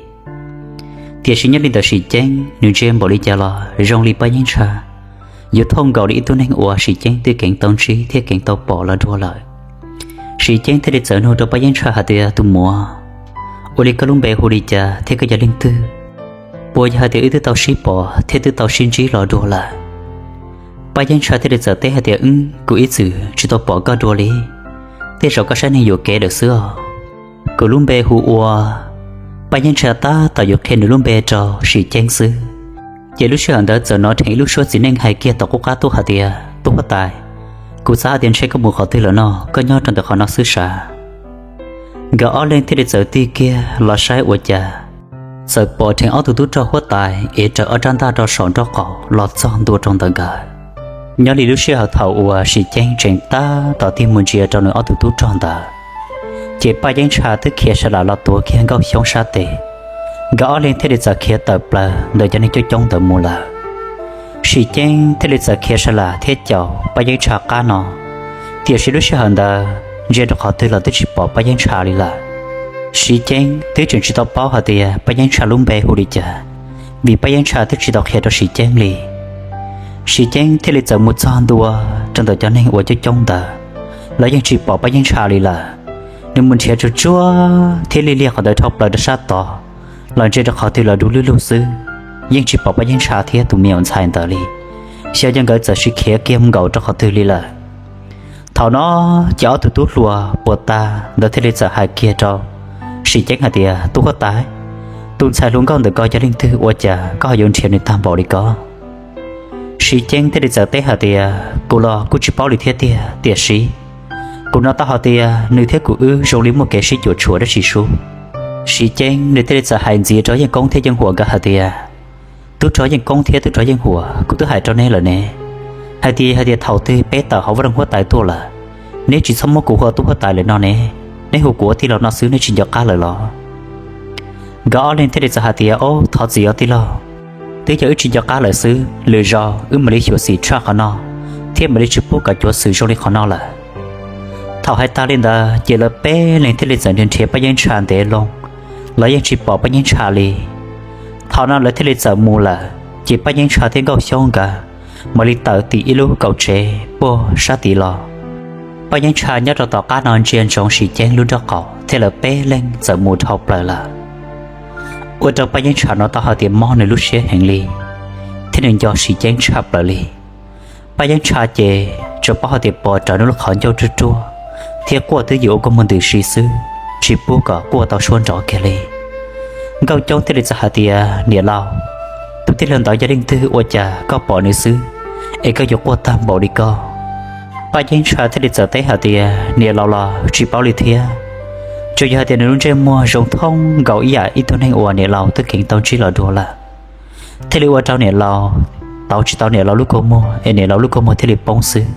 Tiam sis nyob li ntawm Siv Ceeb, nws ntsia npaum li cas los zoo li Paj Yeeb Tshaj yuav thooj nkaus li ib tug neeg uas Siv Ceeb twb keev tau ntsib thiab keev tau pom los dua lawm. Siv Ceeb thiaj li txawm nug rau Paj Yeeb Tshaj hais tias, Tus muam, ua li koj lub npe hu li cas thiab koj yog leej twg? Puas yog hais tias wb twb tau sib pom thiab twb tau sib ntsib los dua lawm? Paj Yeeb Tshaj thiaj li txawm teb hais tias, Wb, kuv ib txwm tsis tau pom koj dua li, tej zaum koj saib neeg yuam kev lawm xwb os. Kuv lub npe hu ua... Paj Yeeb Tshaj tab tom yuav qhia nws lub npe rau Siv Ceeb xwb, ces lub sij hawm ntawd txawm hnov dheev ib lub suab txiv neej hais kiag tom qub qab tuaj hais tias, Tub huab tais, kuv xav hais tias ntshe koj mus qhov twg lawm no, koj nyob rau ntawm qhov no xwb sav? Nkawd ob leeg thiaj li txawm tig kiag los saib ua cas txawm pom dheev ob tug tub rog huab tais ev rawv ob rab ntaj rau saum nraub qaum los txog ntua rau ntawm nkawd. Nyob li lub sij hawm thaum uas Siv Ceeb tseem tab tom tig mus ntsia rau nws ob tug tub rog ntawd, ces Paj Yeeb Tshaj twb khiav sa lam los tuav kiag Nkauj Xyoob sab tes. Nkawd ob leeg thiaj li txawm khiav tawm plaws ntawm cov neeg coob coob ntawd mus lawm. Siv Ceeb thiaj li txawm khiav sa lam thiab caum Paj Yeeb Tshaj qab no, tiam sis lub sij hawm ntawd ntsia rau qhov twg los twb tsis pom Paj Yeeb Tshaj li lawm. Siv Ceeb twb tseem tsis tau paub hais tias Paj Yeeb Tshaj lub npe hu li cas, vim Paj Yeeb Tshaj twb tsis tau qhia rau Siv Ceeb li. Siv Ceeb thiaj li txawm mus txog ntua rau ntawm cov neeg uas coob coob ntawd los yeej tsis pom Paj Yeeb Tshaj li lawm. Nws mus nrhiav tsuag tsuag thiab liaj liaj qhov ntawd dhau plaws rau sab tod, los ntsia rau qhov twg los du lug lug xwb, yeej tsis pom Paj Yeeb Tshaj thiab tus me nyuam ntxhais ntawd li. Xyov yog nkawd txawm sib khiav kiag mus nkaum rau qhov twg li lawm. Thaum no ces ob tug tub hluas puas tas ntawd thiaj li txawm hais kiag rau Siv Ceeb hais tias, Tub huab tais, tus ntxhais hluas nkauj ntawm ko yog leej twg ua cas koj ho yuav nrhiav nws tag npaum li ko? Siv Ceeb thiaj li txawm teb hais tias, Kuv los kuj tsis paub li thiab tiag, tiam sis kuv hnov tau hais tias nws thiab kuv wb zoo li muaj kev sib cuam tshuam dab tsi sub. Siv Ceeb nws thiaj li txawm hais ntxiv rau Yeej Koob thiab Yeej Huam nkawd hais tias, Tub rog Yeej Koob thiab tub rog Yeej Huam, kuv twb hais rau neb lawm ne, hais tias, hais tias thaum twg peb tawm hauv vaj loog huab tais tuaj lawm, neb tsis txhob muab kuv hu ua tub huab tais lawm no ne, neb hu kuv ua tij laug no xwb, neb tsis nco qab lawm los? Nkawd ob leeg thiaj li txawm hais tias, Ob, thov txim os tij laug, twb yog wb tsis nco qab lawm xwb, lwm zaus wb mam li xyuam xim tshaj qhov no, thiab mam li tsis pub kom cuav xwm zoo li qhov no lawm. Thaum hais tas li ntawd ces lawv peb leeg thiaj li txawm nrhiav nrhiav Paj Yeeb Tshaj ntev loo los yeej tsis pom Paj Yeeb Tshaj li. Thaum no lawv thiaj li txawm mus lawm, ces Paj Yeeb Tshaj thiab Nkauj Xyoob nkawd mam li tawm tim ib lub kaum tsev puag sab tid los. Paj Yeeb Tshaj nyob rau tom qab no ntsia ntsoov Siv Ceeb lub nraub qaum thiab lawv peb leeg txawm mus dhau plaws lawm. Ua rau Paj Yeeb Tshaj hnov tau hais tias mob nws lub siab heev li, thiab nws nco Siv Ceeb tshaj plaws li. Paj Yeeb Tshaj ces tsuas paub hais tias pom rawv nws lub qhov ncauj ruaj ruaj thiab quaj twb ywm ua kua muag ntws si xwb, tsis pub kom quaj tau suab nrov kiag li. Nkauj Xyoob thiaj li txawm hais tias, Niam laus, tus tij laug ntawd yog leej twg ua cas koj pom nws xwb es koj yuav quaj tag npaum li ko? Paj Yeeb Tshaj thiaj li txawm teb hais tias, Niam laus los tsis paub li thiab, tsuas yog hais tias nws lub ntsej muag zoo thooj nkaus ib yam ib tug neeg uas niam laus twb keev tau ntsib los dua lawm, thiaj li ua rau niam laus tau tsis tau niam laus lub kua muag es niam laus lub kua muag thiaj li poob xwb.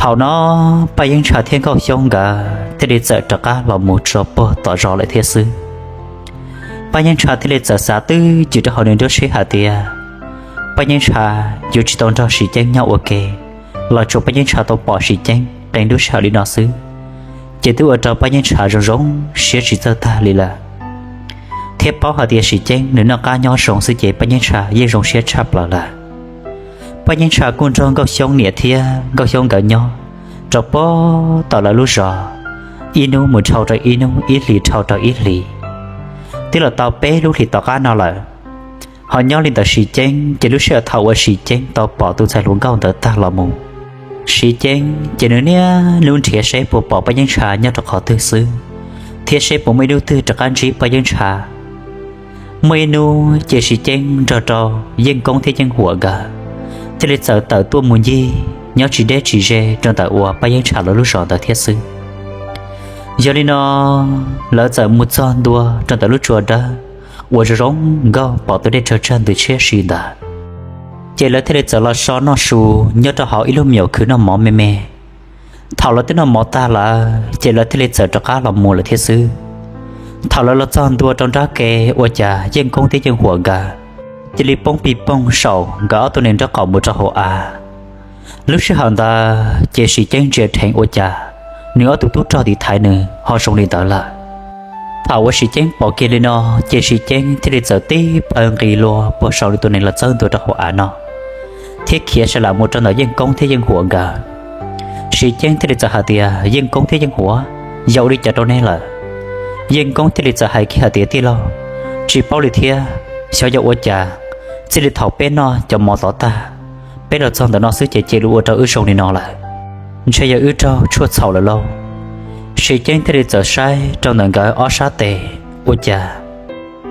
Thaum no Paj Yeeb Tshaj thiab Nkauj Xyoob nkawd thiaj li txawm rov qab los mus tso puag tom zos lawm thiab xwb. Paj Yeeb Tshaj thiaj li txawm xav twj ywm rau hauv nws nruab siab hais tias Paj Yeeb Tshaj yuav tsis tau nrog Siv Ceeb nyob ua ke, los tsuas Paj Yeeb Tshaj tau pom Siv Ceeb qee lub sij hawm li no xwb, ces twb ua rau Paj Yeeb Tshaj zoo zoo siab tsis txawj tag li lawm, thiab paub hais tias Siv Ceeb nws noj qab nyob zoo xwb ces Paj Yeeb Tshaj yeej zoo siab tshaj plaws lawm. Paj Yeeb Tshaj kuj nrog Nkauj Xyoob niam thiab Nkauj Xyoob nkawd nyob rau puag tom lawv lub zos, ib hnub mus dhau rau ib hnub, ib hlis dhau rau ib hlis, twb los tau peb lub hlis tom qab no lawm. Ho nyob li ntawm Siv Ceeb ces lub sij hawm thaum uas Siv Ceeb tau pom tus ntxhais hluas nkauj ntawd tag los mus, Siv Ceeb ces nws niaj hnub nrhiav seb puas pom Paj Yeeb Tshaj nyob rau qhov twg xwb, thiab seb puas muaj ib hnub twg rov qab ntsib Paj Yeeb Ntshav. Muaj ib hnub ces Siv Ceeb nrog rau Yeej Koob thiab Yeej Huam nkawd thiaj li txawm tawm tuaj mus ncig nyob tsis deb tsis ze rau ntawm uas Paj Yeeb Ntshav lawv lub zos ntawd thiab xwb. Yog li no, lawv txawm mus txog ntua rau ntawm lub tsua dawb uas zoo zoo nkauj pom tus dej tsawg tsawg ntws tshiab si ntawd, ces lawv thiaj li txawm los so noj su nyob rau hauv ib lub me nyuam khw noj mov me me. Thaum lawv twb noj mov tag lawm ces lawv thiaj li txawm rov qab los mus lawm thiab xwb. Thaum lawv los txog ntua rau nrab ke, ua cas Yeej Koob thiab Yeej Huam nkawd cia li poob pij poog saum nkawd ob tug nees nraub qaum mus rau hauv av. Lub sij hawm ntawd ces Siv Ceeb ntsia dheev ua cas nws ob tug tub rog tim thaiv nws ho zoo li ntawd lawm. Thaum uas Siv Ceeb pom kiag li no, ces Siv Ceeb thiaj li txawm tib plhaw nqis luag puag saum nws tus nees los txawb ntua rau hauv av no, thiab khiav sawv lam mus rau ntawm Yeej Koob thiab Yeej Huam nkawd. Siv Ceeb thiaj li txawm hais tias, Yeej Koob thiab Yeej Huam, yog ua li cas rau nej lawm? Yeej Koob thiaj li txawm hais kiag hais tias, Tij laug, tsis paub li thiab, xyov yog ua cas, txij li thaum peb noj cov mov tod tag, peb los txog ntawm no xwb ces cia li ua rau wb zoo li no lawm. Ntshe yog wb raug tshuaj txhaum lawm lauj. Siv Ceeb thiaj li txawm saib rau ntawm nkawd ob sab tes, ua cas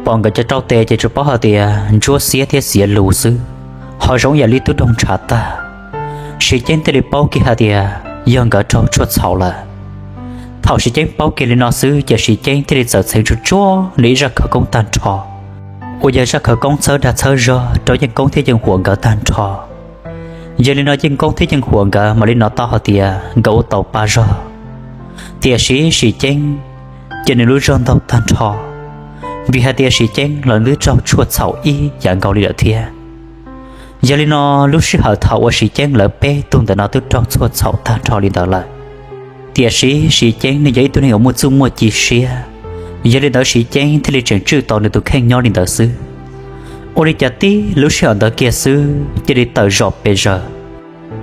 pom nkawd cov rau tes ces tsuas paub hais tias ntsuab xiab thiab xiav lus xwb, ho zoo yam li tub doog ntshav tag. Siv Ceeb thiaj li paub kiag hais tias yog nkawd raug tshuaj txhaum lawm. Thaum Siv Ceeb paub kiag li no xwb ces Siv Ceeb thiaj li txawm txheev tsuj tsuag nws ib zaj khawv koob tag nrho, uas yog zaj khawv koob txhawb dag txhawb zog rau Yeej Koob thiab Yeej Huam nkawd tag nrho. Yog li no Yeej Koob thiab Yeej Huam nkawd mam li hnov tau hais tias nkawd ua tau pa zog. Tiam sis Siv Ceeb ces nws lub zog ntaug tag nrho, vim hais tias Siv Ceeb los twb raug tshuaj txhaum ib yam nkaus li lawm thiab. Yog li no, lub sij hawm thaum uas Siv Ceeb lawv peb tug ntawm no twb raug tshuaj txhaum tag nrho li ntawd lawm, tiam sis Siv Ceeb nws yog ib tug neeg uas muaj txuj muaj ci siab. Yog li ntawd Siv Ceeb thiaj li tseem tswj tau nws tus kheej nyob li ntawd xwb. Ua li cas tib lub sij hawm ntawd kiag xwb cia li tawm zom pes zaws,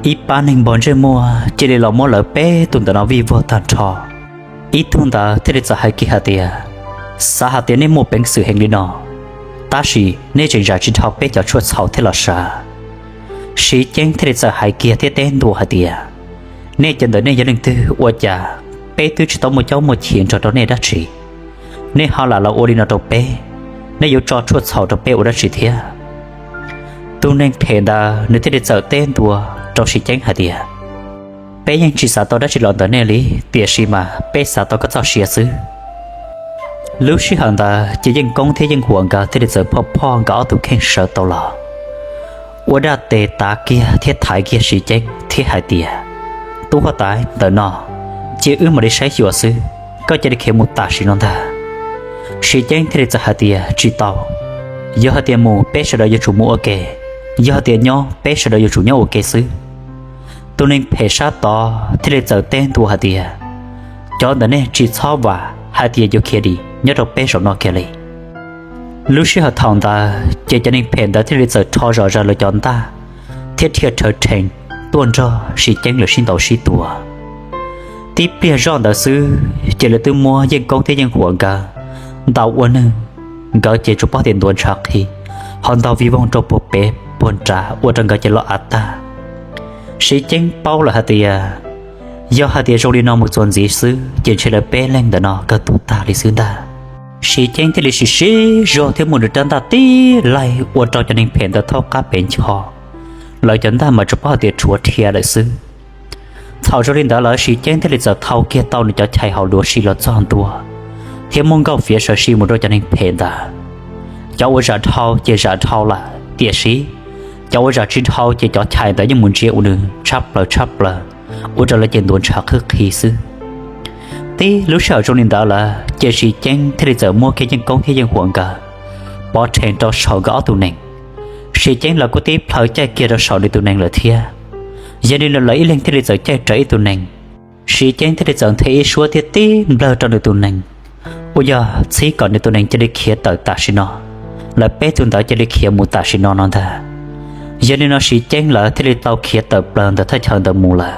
ib pab neeg npog ntsej muag cia li los muab lawv peb tug ntawm no vij vog tag nrho. Ib tug ntawd thiaj li txawm hais kiag hais tias, Xav hais tias nej muaj peev xwm heev li no, tab sis nej tseem zam tsis dhau peb cov tshuaj txhaum thiab los sav. Siv Ceeb thiaj li txawm hais kiag thiab teb ntua hais tias, Nej cov ntawm nej yog leej twg ua cas peb twb tsis tau muaj caub muaj chim nrog rau nej dab tsi, nej ho lam los ua li no rau peb, nej yuav tso tshuaj txhaum rau peb ua dab tsi thiab? Tus neeg phem ntawd nws thiaj li txawm teb ntua rau Siv Ceeb hais tias, Peb yeej tsis xav tau dab tsi los ntawm nej li, tiam sis mas peb xav tau koj txoj sia xwb. Lub sij hawm ntawd ces Yeej Koob thiab Yeej Huam nkawd thiaj li txawm phoj phoj nkawd ob tug kheej sawv tau los, ua dab tes tav kiag thiab thaiv kiag Siv Ceeb thiab hais tias, Tub huab tais, ntawm no cia wb mam li saib xyuas xwb, koj cia li khiav mus tam sim no ntag. Siv Ceeb thiaj li txawm hais tias, Tsis tau, yog hais tias mus peb sawv daws yuav tsum mus ua ke, yog hais tias nyob peb sawv daws yuav tsum nyob ua ke xwb. Tus neeg phem sab tod thiaj li txawm teb ntua hais tias, Cov ntawm nej tsis txhob vam hais tias yuav khiav dim nyob rau peb zaum no kiag li. Lub sij hawm thaum ntawd ces cov neeg phem ntawd thiaj li txawm rho zom zaws lawv cov ntaj thiab dhia rhawv rhees tuaj nrog Siv Ceeb lawv sib ntaus sib tua. Tib pliag zoj ntawd xwb ces lawv twb muab Yeej Koob thiab Yeej Huam nkawd ntaus ua nwg, nkawd ces tsuas paub tias ntuav ntshav qhi, ho ntaus vij voog rau puag pem puag nrad ua rau nkawd ces los av tag. Siv Ceeb paub lawm hais tias, yog hais tias zoo li no mus txuas ntxiv xwb ces ntshe lawv peb leeg ntawm no kawg tuag tag li xwb ntag. Siv Ceeb thiaj li sim siv zog thiab muab nws rab ntaj tib laig ua rau cov neeg phem ntawd thaub qab pes ncho, lawv cov ntaj mas tsuas paub hais tias rhuav dhia lawm xwb. Thaum zoo li ntawd lawm Siv Ceeb thiaj li txawm thau kiag tau nws cov chais hauv duav si los txog ntua, thiab muab nkauj fiav sawv si mus rau cov neeg phem ntawd. Cov uas zam dhau ces zam dhau lawm, tiam sis cov uas zam tsis dhau ces cov chais ntawd yeej mus ntsia ua nws tshab plaws tshab plaws, ua rau lawv ces ntuav ntshav qhwb qhi xwb. Tib lub sij hawm zoo li ntawd lawm ces Siv Ceeb thiaj li txawm muab kiag Yeej Koob thiab Yeej Huam nkawd pov rhees rau saum nkawd ob tus nees. Siv Ceeb los kuj tib plhaw caij kiag rau saum nws tus nees lawm thiab. Yog li no lawv ib leeg thiaj li txawm caij rawv ib tus nees. Siv Ceeb thiaj li txawm nthe ib suab thiab tib nplawg rau nws tus nees, uas yog txhib kom nws tus nees cia li khiav tawm tam sim no, lawv peb tug ntawd cia li khiav mus tam sim no no ntag. Yog li no Siv Ceeb lawv thiaj li tau khiav tawm plaws ntawm thaj chaw ntawd mus lawm.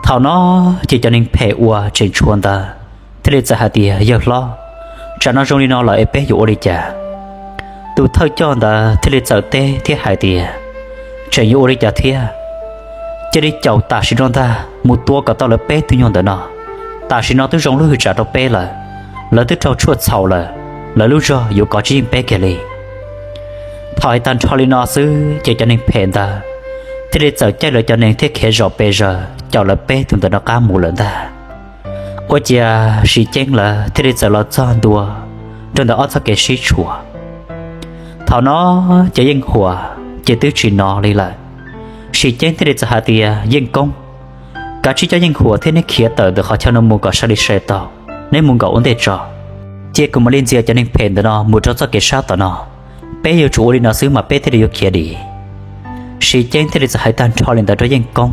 Thaum no ces cov neeg phem uas tseem tshuav ntawd thiaj li txawm hais tias, Yawg hlob, tsam no zoo li no lawm es peb yuav ua li cas? Tus thawj coj ntawd thiaj li txawm teb thiab hais tias, Tseem yuav ua li cas thiab? Cia li caum tam sim no ntag mus tua kom tau lawv peb tug nyuag ntawm no. Tam sim no twb zoo lub hwj tsam rau peb lawm, lawv twb raug tshuaj txhaum lawm, lawv lub zog yuav kov tsis yeej peb kiag li. Thaum hais tag nrho li no xwb ces cov neeg phem ntawd thiaj li txawm caij lawv cov neeg thiab khiav zom pes zaws caum lawv peb tug ntawm no qab mus lawm ntag. Ua ciav Siv Ceeb lawv thiaj li txawm los txog ntua rau ntawm ob txoj kev sib tshuam. Thaum no ces Yeej Huam ces twb tsis hnov li lawm. Siv Ceeb thiaj li txawm hais tias, Yeej Koob, kav tsij coj Yeej Huam thiab neb khiav tawm ntawm qhov chaw no mus kom sawv li sawv tau, neb mus nkaum ua ntej tso. Cia kuv mam li ntxias cov neeg phem ntawm no mus rau txoj kev sab tom no. Peb yuav tsum ua li no xwb mas peb thiaj li yuav khiav dim. Siv Ceeb thiaj li txawm hais tag nrho li ntawd rau Yeej Koob,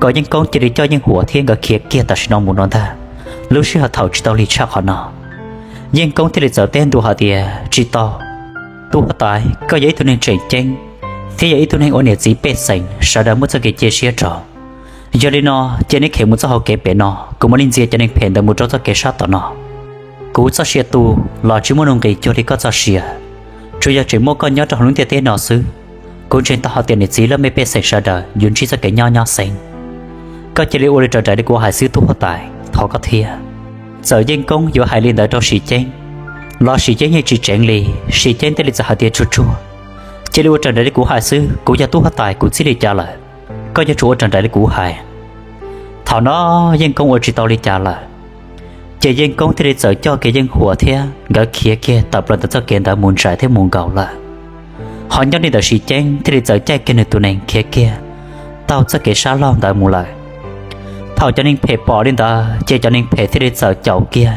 kom Yeej Koob cia li coj Yeej Huam thiab nkawd khiav kiag tam sim no mus no ntag. Lub sij hawm thaum tsis tau lig tshaj qhov no, Yeej Koob thiaj li txawm teb ntua hais tias, Tsis tau, tub huab tais, koj yog ib tug neeg tseem ceeb thiab yog ib tug neeg uas niam txiv pej xeem sawv daws muaj txoj kev cia siab rau. Yog li no, cia neb khiav mus txoj hauv kev pem no, kuv mam li ntxias cov neeg phem ntawd mus rau txoj kev sab tom no. Kuv txoj sia tu los tsis muaj nuj nqis cuag li koj txoj sia, tsuas yog tseem muaj koj nyob rau hauv lub ntiaj teb no xwb. Kuv ntseeg tau hais tias niam txiv laj mej pej xeem sawv daws yuav ntsib txoj kev nyob nyob xeeb. Koj cia li ua li raws nraim li kuv hais xwb tub huab tais, thov koj thiab. Txawm Yeej Koob yuav hais li ntawd rau Siv Ceeb los Siv Ceeb yeej tsis tseev li. Siv Ceeb thiaj li txawm hais tias, Tsuag tsuag, cia li ua raws nraim li kuv hais xwb. Kuv yog tub huab tais kuv txib li cas lawm, koj yuav tsum ua raws nraim li kuv hais. Thaum no Yeej Koob ua tsis tau li cas lawm, ces Yeej Koob thiaj li txawm coj kiag Yeej Huam thiab nkawd khiav kiag tawm plaws ntawm txoj kev ntawd mus ntsais thiab mus nkaus lawm. Ho nyob li ntawm Siv Ceeb thiaj li txawm caij kiag nws tus neeg khiav kiag taug txoj kev sab laug ntawd mus lawm. Thaum cov neeg phem pom li ntawd ces cov neeg phem thiaj li txawm caum kiag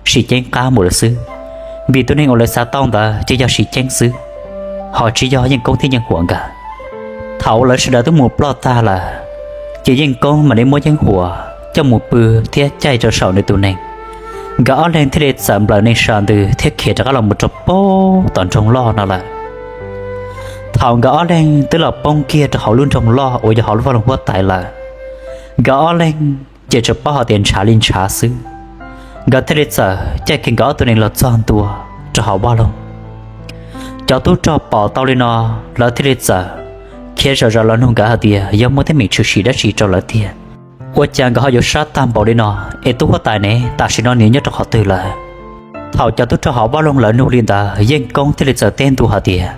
Siv Ceeb qab mus lawm xwb, vim tus neeg uas lawv xav tau ntawd ces yog Siv Ceeb xwb, ho tsis yog Yeej Koob thiab Yeej Huam nkawd. Thaum uas lawv sawv daws twb mus ploj tag lawm, ces Yeej Koob mam li muab Yeej Huam coj mus pw thiab caij rau saum nws tus neeg. Nkawd ob leeg thiaj li txawm nplawm nees sa ntws thiab khiav rov qab los mus rau pem tom nroog loj no lawm. Thaum nkawd ob leeg twb los poob kiag rau hauv lub nroog loj uas yog hauv lub vaj loog huab tais lawm, nkawd ob leeg ces tsuas paub hais tias ntshav li ntshav xwb. Nkawd thiaj li txawm caij kiag nkawd ob tug neeg los txog ntua rau hauv vaj loog. Cov tub rog pom tau li no, lawv thiaj li txawm khiav zom zaws los nug nkawd hais tias yog muaj teeb meem tshwm sim dab tsi rau lawv tiag, ua cas nkawd ho yuav sab tag npaum li no, es tub huab tais ne tam sim no nws nyob rau qhov twg lawm. Thaum cov tub rog hauv vaj loog lawv nug li ntawd, Yeej Koob thiaj li txawm teb ntua hais tias,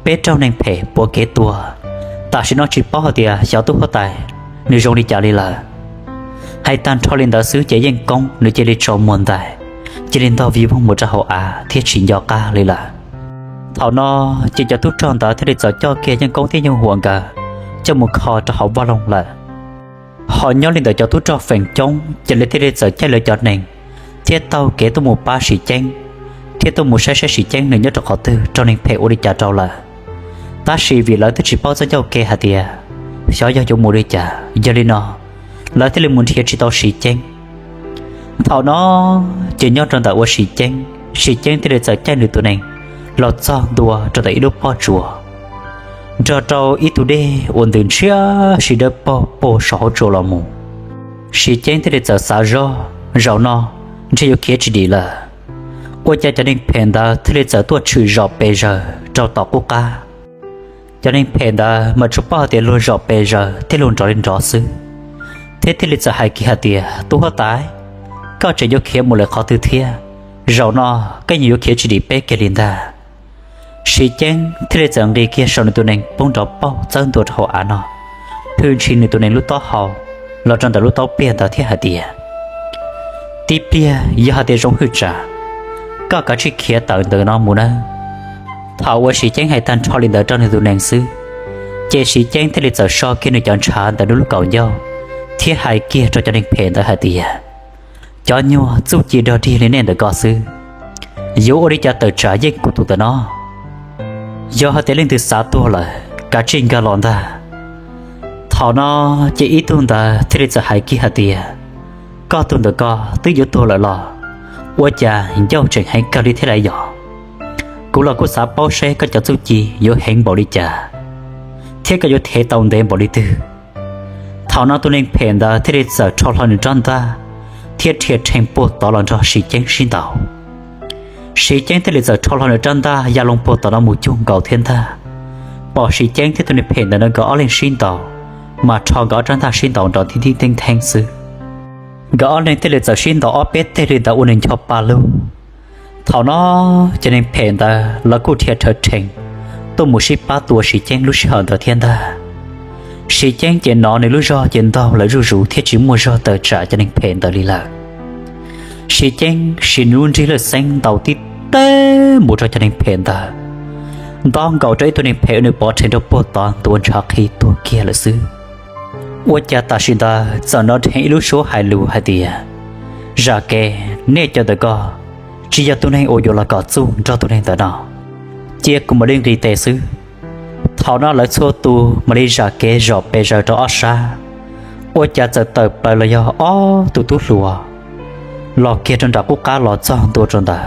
peb raug neeg phem puav kev tua, tam sim no tsis paub hais tias xyov tub huab tais nws zoo li cas li lawm. Hais tag nrho li ntawd xwb ces Yeej Koob nws cia li tsaus muag ntais, cia li ntog vij voog mus rau hauv av thiab tsis nco qab li lawm. Thaum no ces cov tub rog ntawd thiaj li txawm coj kiag Yeej Koob thiab Yeej Huam nkawd coj mus kho rau hauv vaj loog lawm. Ho nyob li ntawm cov tub rog feem coob ces lawv thiaj li txawm caij lawv cov neeg thiab taug kev tuaj mus pab Siv Ceeb, thiab tuaj mus saib saib Siv Ceeb nws nyob rau qhov twg, raug neeg phem ua li cas rau lawm. Tab sis vim lawv twb tsis paub txoj ncauj ke hais tias xyov yog yuav mus li cas, yog li no lawv thiaj li mus nrhiav tsis tau Siv Ceeb. Thaum no ces nyob rau ntawm uas Siv Ceeb, Siv Ceeb thiaj li txawm caij nws tus neeg los txog ntua rau ntawm ib lub pob tsuas, nrog rau ib tug dej uas ntws ntshiab si dawb paug puag saum hauv tsua los mus. Siv Ceeb thiaj li txawm xav zog, zaum no ntshe yuav khiav tsis dim lawm. Ua cas cov neeg phem ntawd thiaj li txawm tuaj tshwm zom pes zaws rau tom qub qab. Cov neeg phem ntawd mas tsuas paub hais tias luag zom pes zaws thiab luag nrov li nrov xwb, thiab thiaj li txawm hais kiag hais tias, tub huab tais, koj tseem yuav khiav mus lawm qhov twg thiab? Zaum no koj yeej yuav khiav tsis dim peb kiag li ntag. Siv Ceeb thiaj li txawm nqis kiag saum nws tus neeg poob nrov paug txawb ntua rau hauv av no, phwj ntshis nws tus neeg lub taub hau los rau ntawm lub taub piag ntawd thiab hais tias, tib pliag yog hais tias zoo hwj tsam, koj kav tsij khiav tawm ntawm no mus nawb. Thaum uas Siv Ceeb hais tag nrho li ntawd rau nws tus neeg xwb, ces Siv Ceeb thiaj li txawm so kiag nws cov ntshav ntawm nws lub kaum ncauj thiab hais kiag rau cov neeg phem ntawd hais tias, cov nyuag txuj ci dog dig li nej ntawm ko xwb, yuav ua li cas tawm tsam yeej kuv tus ntawm no? Yog hais tias leej twg xav tuag lawm kav tsij nkag los ntag. Thaum no ces ib tug ntawd thiaj li txawm hais kiag hais tias, koj tus ntawm ko twb yuav tuag lawm los ua cas ncauj tseem heev kawg li thiab lawm yog? Kuv los kuj xav paub seb koj cov txuj ci yuav heev npaum li cas thiab koj yuav thev tau ntev npaum li twg. Thaum no tus neeg phem ntawd thiaj li txawm rho hlo nws rab ntaj thiab rhia rhees puag tod los nrog Siv Ceeb sib ntaus. Siv Ceeb thiaj li txawm rho hlo nws rab ntaj ya loo puag tom no mus cuag nkaus thiab ntag. Pom Siv Ceeb thiab tus neeg phem ntawd nkawd ob leeg sib ntaus, mas rho nkawd ob rab ntaj sib ntaus nrov thib thib theeb theeb xwb. Nkawd ob leeg thiaj li txawm sib ntaus ob peb teg li ntawd ua nws ncho pa lug. Thaum no cov neeg phem ntawd lawv kuj dhia rhawv rhees tuaj mus sib pab tua Siv Ceeb lub sij hawm ntawd thiab ntag. Siv Ceeb ces hnov nws lub zog ces ntaug lawm zuj zus thiab tsis muaj zog tawm tsam cov neeg phem ntawd li lawm. Siv Ceeb siv nws lub nrig lawj xeeb ntaus tib teg mus rau cov neeg phem ntawd, ntaug nkaus rau ib tug neeg phem uas nws pov rhees rau puag tod ntuav ntshav qhi tuag kiag lawm xwb. Ua cas tam sim ntawd txawm hnov dheev ib lub suab hais lus hais tias, Zam Kev, nej cov ntawm ko tsis yog tus neeg uas yuav los kom txuj nrog tus neeg ntawm no, cia kuv mam li nqis tes xwb. Thaum no lawv txhua tus mam li zam kev zom pes zaws rau ob sab, ua cas txawm tawm plaws los yog ob tug tub hluas los kiag rau nram qub qab los txog ntua rau ntawd.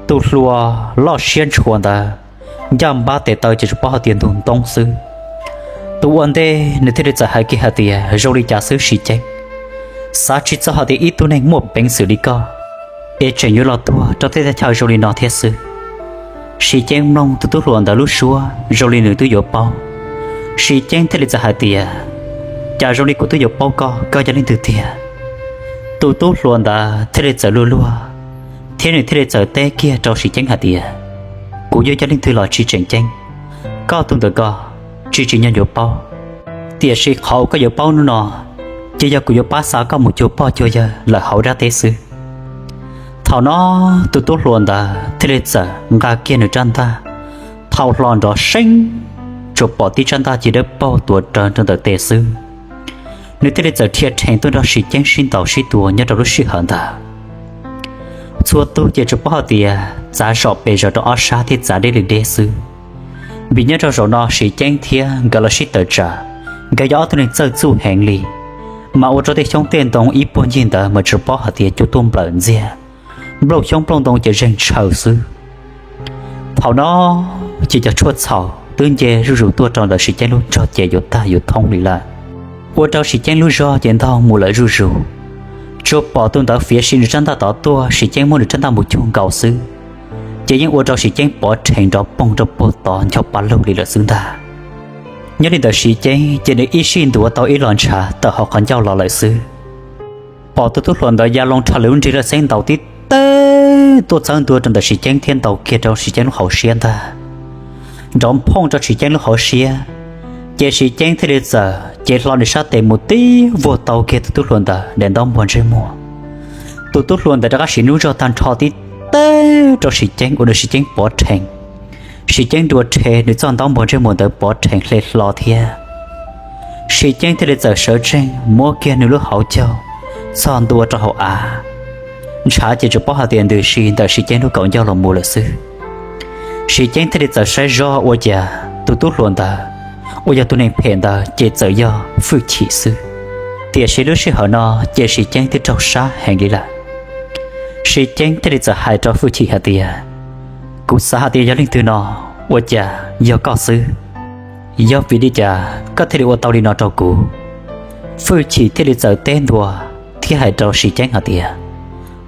Tus hluas loj siab ntshua ntawd ncaj npab tes taw ces tsuas paub hais tias ntug ntoob xwb. Tus ua ntej nws thiaj li txawm hais kiag hais tias, Zoo li cas xwb Siv Ceeb? Xav tsis txog hais tias ib tug neeg muaj peev xwm li koj es tseem yuav los tuag rau tej teb chaws zoo li no thiab xwb. Siv Ceeb mloog tus tub hluas ntawd lub suab zoo li nws twb yuav paub. Siv Ceeb thiaj li txawm hais tias, Cas zoo li kuv twb yuav paub koj, koj yog leej twg tiag? Tus tub hluas ntawd thiaj li txawm luag luag, thiab nws thiaj li txawm teb kiag rau Siv Ceeb hais tias, Kuv yuav yog leej twg los tsis tseem ceeb, koj tus ntawm ko tsis tsim nyog yuav paub. Tiam sis qhov uas koj yuav paub hnub no ces yog kuv yuav pab xa koj mus cuag pog cuag yawg lawm hauv dab teb xwb. Thaum no tus tub hluas ntawd thiaj li txawm nqa kiag nws rab ntaj, thau hlo nrov seeb, tsuas pom tib tsab ntaj ci dawb paug tuav rawv rau ntawm tes xwb. Nws thiaj li txawm dhia rhees tuaj nrog Siv Ceeb sib ntaus sib tua nyob rau lub sij hawm ntawd. Txhua tus ces tsuas paub hais tias txav zom pes zaws rau ob sab thiab txav deb li deb xwb. Vim nyob rau zaum no Siv Ceeb thiab nkawd los sib tawm tsam, nkawd yog ob tug neeg txawj txuj heev li, mas ua rau tej xyoob tej ntoo ib puag ncig ntawd mas tsuas paub hais tias cua tuaj nplawm ntxiag, nplooj xyoob nplooj ntoo ces zeeg tshaws xwb. Thaum no ces cov tshuaj txhaum twb nce zuj zus tuaj rau ntawm Siv Ceeb lub zog ces yuav tag yuav thoob li lawm. Ua rau Siv Ceeb lub zog ces ntaug mus lawm zuj zus. Tsuas pom tus ntawd fiav si nws rab ntaj tod tuaj, Siv Ceeb muab nws rab ntaj mus cuag nkaus xwb, ces yeej ua rau Siv Ceeb pov rhees nrov poog rau puag tod ncho pa lug li lawm xwb ntag. Nyob li ntawm Siv Ceeb ces nws ib sij ntuav tau ib los ntshav tawm hauv qhov ncauj los lawm xwb. Pom tus tub hluas ntawd ya loo rhawv lub nrig lawj xeeb ntaus tib teg tuaj txawb ntua rau ntawm Siv Ceeb thiab ntaus kiag rau Siv Ceeb lub hauv siab ntag. Nrov phooj rau Siv Ceeb lub hauv siab, ces Siv Ceeb thiaj li txawm cev hlo nws sab tes mus tib vuag tau kiag tus tub hluas ntawd daim ntaub npog ntsej muag. Tus tub hluas ntawd rov qab siv lub zog tag nrho tib teg rau Siv Ceeb ua rau Siv Ceeb pov rhees. Siv Ceeb dua rhe, nws txoj ntaub npog ntsej muag ntawd pov rhees hle hlo thiab. Siv Ceeb thiaj li txawm sawv tsees muab kiag nws lub hauv caug txog ntua rau hauv av. Ntshav ces tsuas paub hais tias ntws si ntawm Siv Ceeb lub kaum ncauj los mus lawm xwb. Siv Ceeb thiaj li txawm saib zog ua cas tus tub hluas ntawd uas yog tus neeg phem ntawd ces txawm yog Fwj Chim xwb. Tiam sis lub sij hawm no ces Siv Ceeb twb raug sab heev li lawm. Siv Ceeb thiaj li txawm hais rau Fwj Chim hais tias, Kuv xav hais tias yog leej twg no, ua cas yog koj xwb? Yog vim li cas koj thiaj li ua tau li no rau kuv? Fwj Chim thiaj li txawm teb ntua thiab hais rau Siv Ceeb hais tias,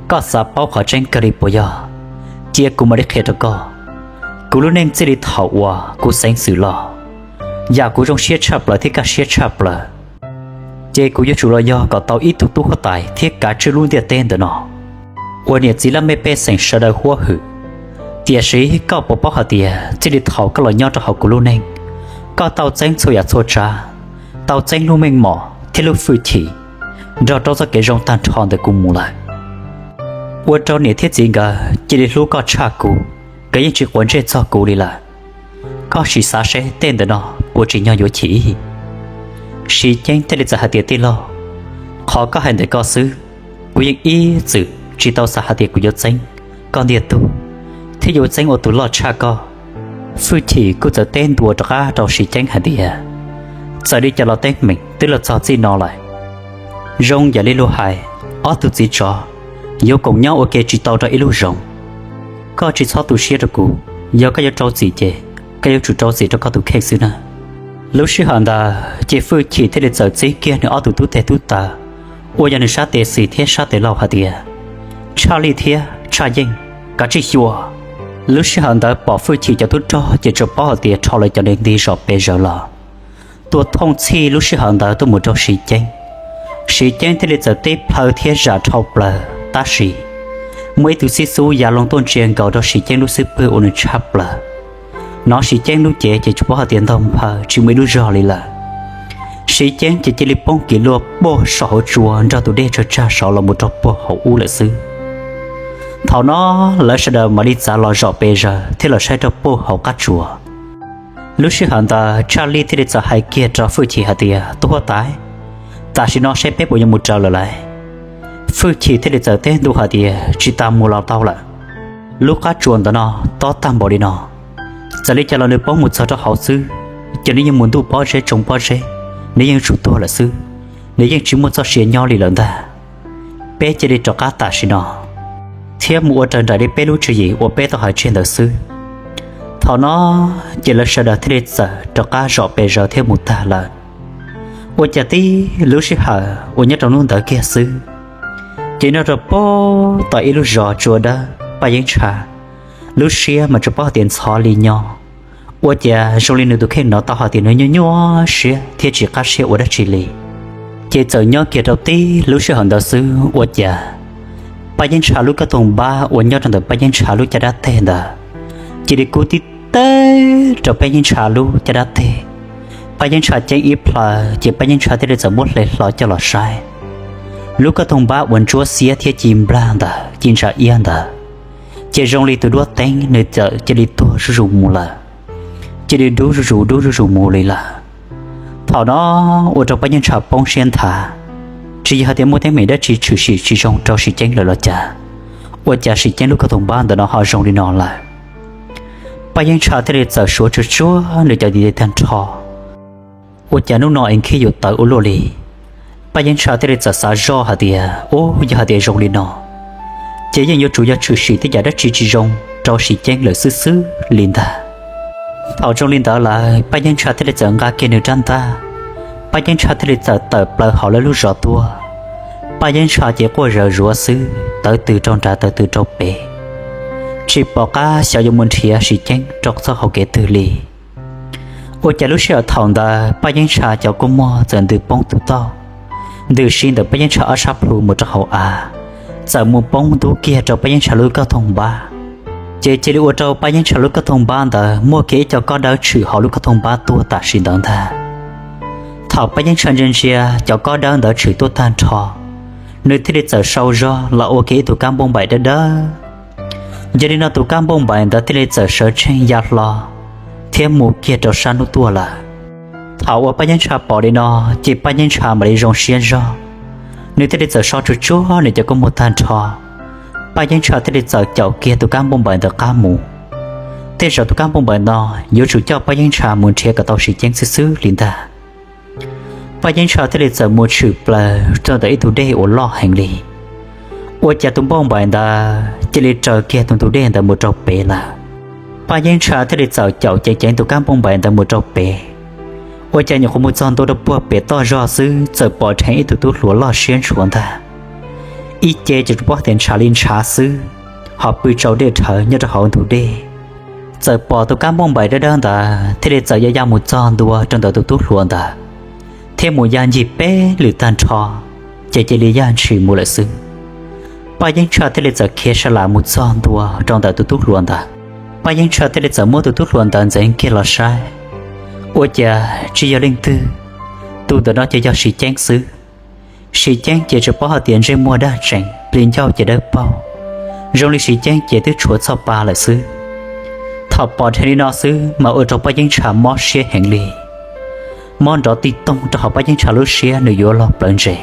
Koj xav paub qhov tseeb kawg li puas yog? Cia kuv mam li qhia rau koj. Kuv lub neej txij li thaum uas kuv xeev xwm los, yam kuv zoo siab tshaj plaws thiab kaj siab tshaj plaws ces kuv yuav tsum los yog kom tau ib tug tub huab tais thiab kav tswj lub ntiaj teb ntawm no uas niam txiv laj mej pej xeem sawv daws huab hwm. Tiam sis koj puas paub hais tias txij li thaum koj los nyob rau hauv kuv lub neej, koj tau txeeb txhua yam txhua tsav, tau txeeb lub meej mom thiab lub fwj chim, nrog rau txoj kev zoo tag nrho ntawm kuv mus lawm. Ua rau niam thiab txiv nkawd cia li hlub koj tshaj kuv, nkawd yeej tsis quav ntsej txog kuv li lawm. Koj sim xav seb tej ntawm no puas tsim nyog yuav chim? Siv Ceeb thiaj li txawm hais tias, Tij laug, qhov koj hais ntawm koj xwb, kuv yeej ib txwm tsis tau xav hais tias kuv yuav txeeb koj ntiag tug thiab yuav txeeb ua tus loj tshaj koj. Fwj Chim kuj txawm teb ntua rov qab rau Siv Ceeb hais tias, Txawm li cas los teeb meem twb los txog txij no lawm. Zoo yam li luag hais, ob tug txiv tsov yuav koom nyob ua ke tsis tau rau ib lub zoov. Koj tsis txhob tu siab rau kuv, yog koj yuav rau txim ces koj yuav tsum rau txim rau koj tus kheej xwb na. Lub sij hawm ntawd ces Fwj Chim thiaj li txawm txib kiag nws ob tug tub teg tub taw uas yog nws sab tes xis thiab sab tes laug hais tias, Tshaj Lij thiab Tshaj Yeej, kav tsij xyuas! Lub sij hawm ntawd pom Fwj Chim cov tub rog ces tsuas paub hais tias rho lawv cov neeg nti zom pes zaws los, tuaj thooj txhij lub sij hawm ntawd tuaj mus rau Siv Ceeb. Siv Ceeb thiaj li txawm teb plhaw thiab zam dhau plaws, tab sis muaj ib tug xib xub ya loo tuaj ntsia nkaus rau Siv Ceeb lub xub pwg ua nws tshab plaws. Hnov Siv Ceeb lub cev ces tsuas paub hais tias ntaug nphaw tsis muaj ib lub zog li lawm. Siv Ceeb ces cia li poob kiag luaj puag saum hauv tsua nrog tus dej tsawg tsag saud los mus rau puag hauv ub lawm xwb. Thaum no lawv sawv daws mam li txav los zaum pes zaws thiab los saib rau puag hauv qab tsua. Lub sij hawm ntawd Tshaj Lij thiaj li txawm hais kiag rau Fwj Chim hais tias, Tub huab tais, tam sim no seb peb puas yuav mus raws lawm lauj? Fwj Chim thiaj li txawm teb ntua hais tias, Tsis tas mus los tau lawm. Lub qab tsua ntawm no tob tag npaum li no, txawm li cas los nws poob mus txog rau hauv xwb, ces nws yeej mus ntuj pob zeb tsoo pob zeb, nws yeej yuav tsum tuag lawm xwb, nws yeej tsis muaj txoj sia nyob li lawm ntag. Peb cia li rov qab tam sim no thiab mus ua raws nraim li peb lub tswv yim uas peb tau hais tseg ntawd xwb. Thaum no ces lawv sawv daws thiaj li txawm rov qab zaum pes zaws thiab mus tag lawm. Ua cas tib lub sij hawm uas nyob rau hnub ntawd kiag xwb, ces nyob rau puag tom ib lub zos tsua dawb Paj Yeeb Ntsha lub siab mas tsuas paub hais tias ntxhov li nyob. Ua cas zoo li nws tus kheej hnov tau hais tias nws nyuaj nyuaj siab thiab tsis qab siab ua dab tsi li. Ces txawm nyob kiag rau tib lub sij hawm ntawd xwb ua cas Paj Yeeb Ntsha lub kab toog npab uas nyob rau ntawm Paj Yeeb Ntsha lub caj dab teg ntawd cia li kub tib teg rau Paj Yeeb Ntsha lub caj dab teg. Paj Yeeb Ntsha ceeb ib plhaw ces Paj Yeeb Ntsha thiaj li txawm muab hle hlo coj los saib. Lub kab toog npab uas ntsuab xiab thiab ci nplag ntawd ci ntsa iab ntawd, ces zoo li tus duab teeb nws txawm cia li tuag zuj zus mus lawm, cia li dub zuj zus dub zuj zus mus li lawm. Thaum no ua rau Paj Yeeb Ntsha poob siab nthav, tsis yog hais tias muaj teeb meem dab tsi tshwm sim tsis zoo rau Siv Ceeb lawm los cas, ua cas Siv Ceeb lub kab toog npab ntawm no ho zoo li no lawm. Paj Yeeb Ntsha thiaj li txawm suav tsuag tsuag nws cov tis tag nrho, ua cas hnub no es khib yuav tawv ua luaj li. Paj Yeeb Ntsha thiaj li txawm xav zoj hais tias, Ub, yog hais tias zoo li no, ces yeej yuav tsum yog tshwm sim tej yam dab tsi tsis zoo rau Siv Ceeb lawm xwb xwb li ntag. Thaum zoo li ntawd lawm Paj Yeeb Ntsha thiaj li txawm nqa kiag nws rab ntaj, Paj Yeeb Ntsha thiaj li txawm tawm plaws hauv lawv lub zos tuaj. Paj Yeeb Ntsha ces quaj zawv zuav xwb, tawv tws rau nrad tawv tws rau pem, tsis pom qab xyov yuav mus nrhiav Siv Ceeb rau txoj hau kev twg li. Ua cas lub sij hawm thaum ntawd Paj Yeeb Ntsha cov kua muag txawm ntws poob tus tauj, ntws si ntawm Paj Yeeb Ntsha ob sab plhu mus rau hauv av, txawm mus poob ntub kiag rau Paj Yeeb Ntsha lub kab toog npab. Ces cia li ua rau Paj Yeeb Ntsha lub kab toog npab ntawd muaj kiag ib co kob dawb tshwm hauv lub kab toog npab tuaj tam sim ntawd ntag. Thaum Paj Yeeb Ntsha ntsia ntsia cov kob dawb ntawd tshwm tuaj tag nrho, nws thiaj li txawm sau zog los ua kiag ib tug kab npauj npaim dawb dawb. Yog li no tus kab npauj npaim ntawd thiaj li txawm sawv tsees ya hlo thiab mus kiag rau sab hnub tuaj lawm. Thaum uas Paj Yeeb Ntsha pom li no, ces Paj Yeeb Ntsha mam li zoo siab zog, nws thiaj li txawm so tsuag tsuag nws cov kua muag tag nrho. Paj Yeeb Ntsha thiaj li txawm caum kiag tus kab npauj npaim ntawd qab mus. Tej zaum tus kab npauj npaim no yuav tsum coj Paj Yeeb Ntsha mus nrhiav kom tau Siv Ceeb xwb xwb li ntag. Paj Yeeb Ntsha thiaj li txawm mus tshwm plaws rau ntawm ib tug dej uas loj heev li. Ua cas tus npauj npaim ntawd cia li raws kiag tus ntug dej ntawd mus rau pem lawm. Paj Yeeb Ntsha thiaj li txawm caum ceev ceev tus kab npauj npaim ntawd mus rau pem. Ua cas nyuam qhuav mus txog ntua rau puag pem toj zog xwb txawm pom dheev ib tug tub hluas loj siab ntshua ntag. Ib ce ces tsuas paub tias ntshav li ntshav xwb, ho pw tsau dej rhawv nyob rau hauv ntug dej. Txawm pom tus kab npauj npaim dawb dawb ntawd thiaj li txawm ya ya mus txog ntua rau ntawm tus tub hluas ntawd, thiab mus ya ncig peb lwm tag nrho, ces cia li yaj ntshis mus lawm xwb. Paj Yeeb Ntsha thiaj li txawm khiav sa lam mus txog ntua rau ntawm tus tub hluas ntawd. Paj Yeeb Ntsha thiaj li txawm muab tus tub hluas ntawd ntxeev kiag los saib, ua cas tsis yog leej twg, tus ntawm no ces yog Siv Ceeb xwb. Siv Ceeb ces tsuas paub hais tias ntsej muag daj tseem, plis ncauj ces dawb paug, zoo li Siv Ceeb ces twb tshuav txoj pa lawm xwb. Thaum pom dheev li no xwb mas ua rau Paj Yeeb Ntsha mob siab heev li. Mob nrov tij toog rau hauv Paj Yeeb Ntsha lub siab nws yuav luag plawv ntses,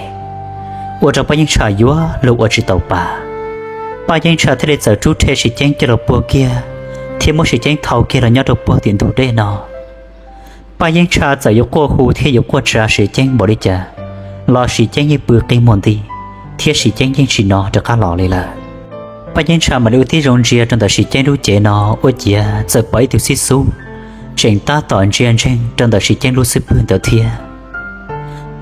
ua rau Paj Yeeb Ntsha yuav luag ua tsis tau pa. Paj Yeeb Ntsha thiaj li txawm rub rhe Siv Ceeb coj los puag kiag, thiab muab Siv Ceeb thau kiag los nyob rau puag tim ntug dej no. Paj Yeeb Ntsha txawm yuav quaj hu thiab yuav quaj tsa Siv Ceeb npaum li cas los Siv Ceeb yeej pw qi muag nti, thiab Siv Ceeb yeej tsis hnov rov qab los li lawm. Paj Yeeb Ntsha mam li ua tib zoo ntsia rau ntawm Siv Ceeb lub cev no, ua ciav txawm pom ib tug xib xub tseem tab tom ntsia ntseeg rau ntawm Siv Ceeb lub xub pwg ntawd thiab.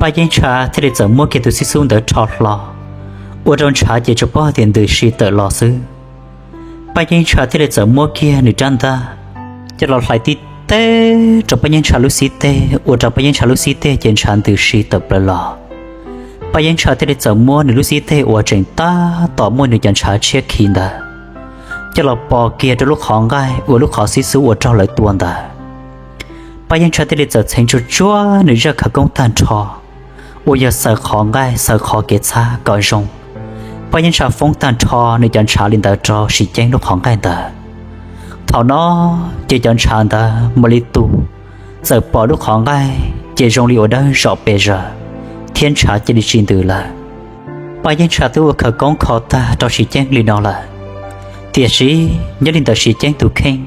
Paj Yeeb Ntsha thiaj li txawm muab kiag tus xib xub ntawd rho hlo, ua rau ntshav ces tsuas paub hais tias ntws si tawm los xwb. Paj Yeeb Ntsha thiaj li txawm muab kiag nws rab ntaj coj los hlais tib teg rau Paj Yeeb Ntsha lub xib teg, ua rau Paj Yeeb Ntsha lub xib teg ces ntshav ntws si tawm plaws los. Paj Yeeb Tshaj thiaj li txawm muab nws lub xib teg uas tseem tab tom muaj nws cov ntshav tshiab khiv ntawd coj los pos kiag rau lub qhov nqaij uas lub qhov xib xub uas raug lawv tua ntawd. Paj Yeeb Tshaj thiaj li txawm txheev tsuag tsuag nws zaj khawv koob tag nrho uas yog xaws qhov nqaij xaws qhov kev txhab kom zoo. Paj Yeeb Tshaj foob tag nrho nws cov ntshav li ntawd rau Sim Ceeb lub qhov nqaij ntawd. Thaum no ces cov ntshav ntawd mam li tu, txawm pom lub qhov nqaij ces zoo li uas dawb zom pes zaws thiab ntshav cia li tsis ntws lawm. Paj Yeeb Tshaj twb ua khawv koob kho tag rau Sim Ceeb li no lawm, tiam sis nyob li ntawm Sim Ceeb tus kheej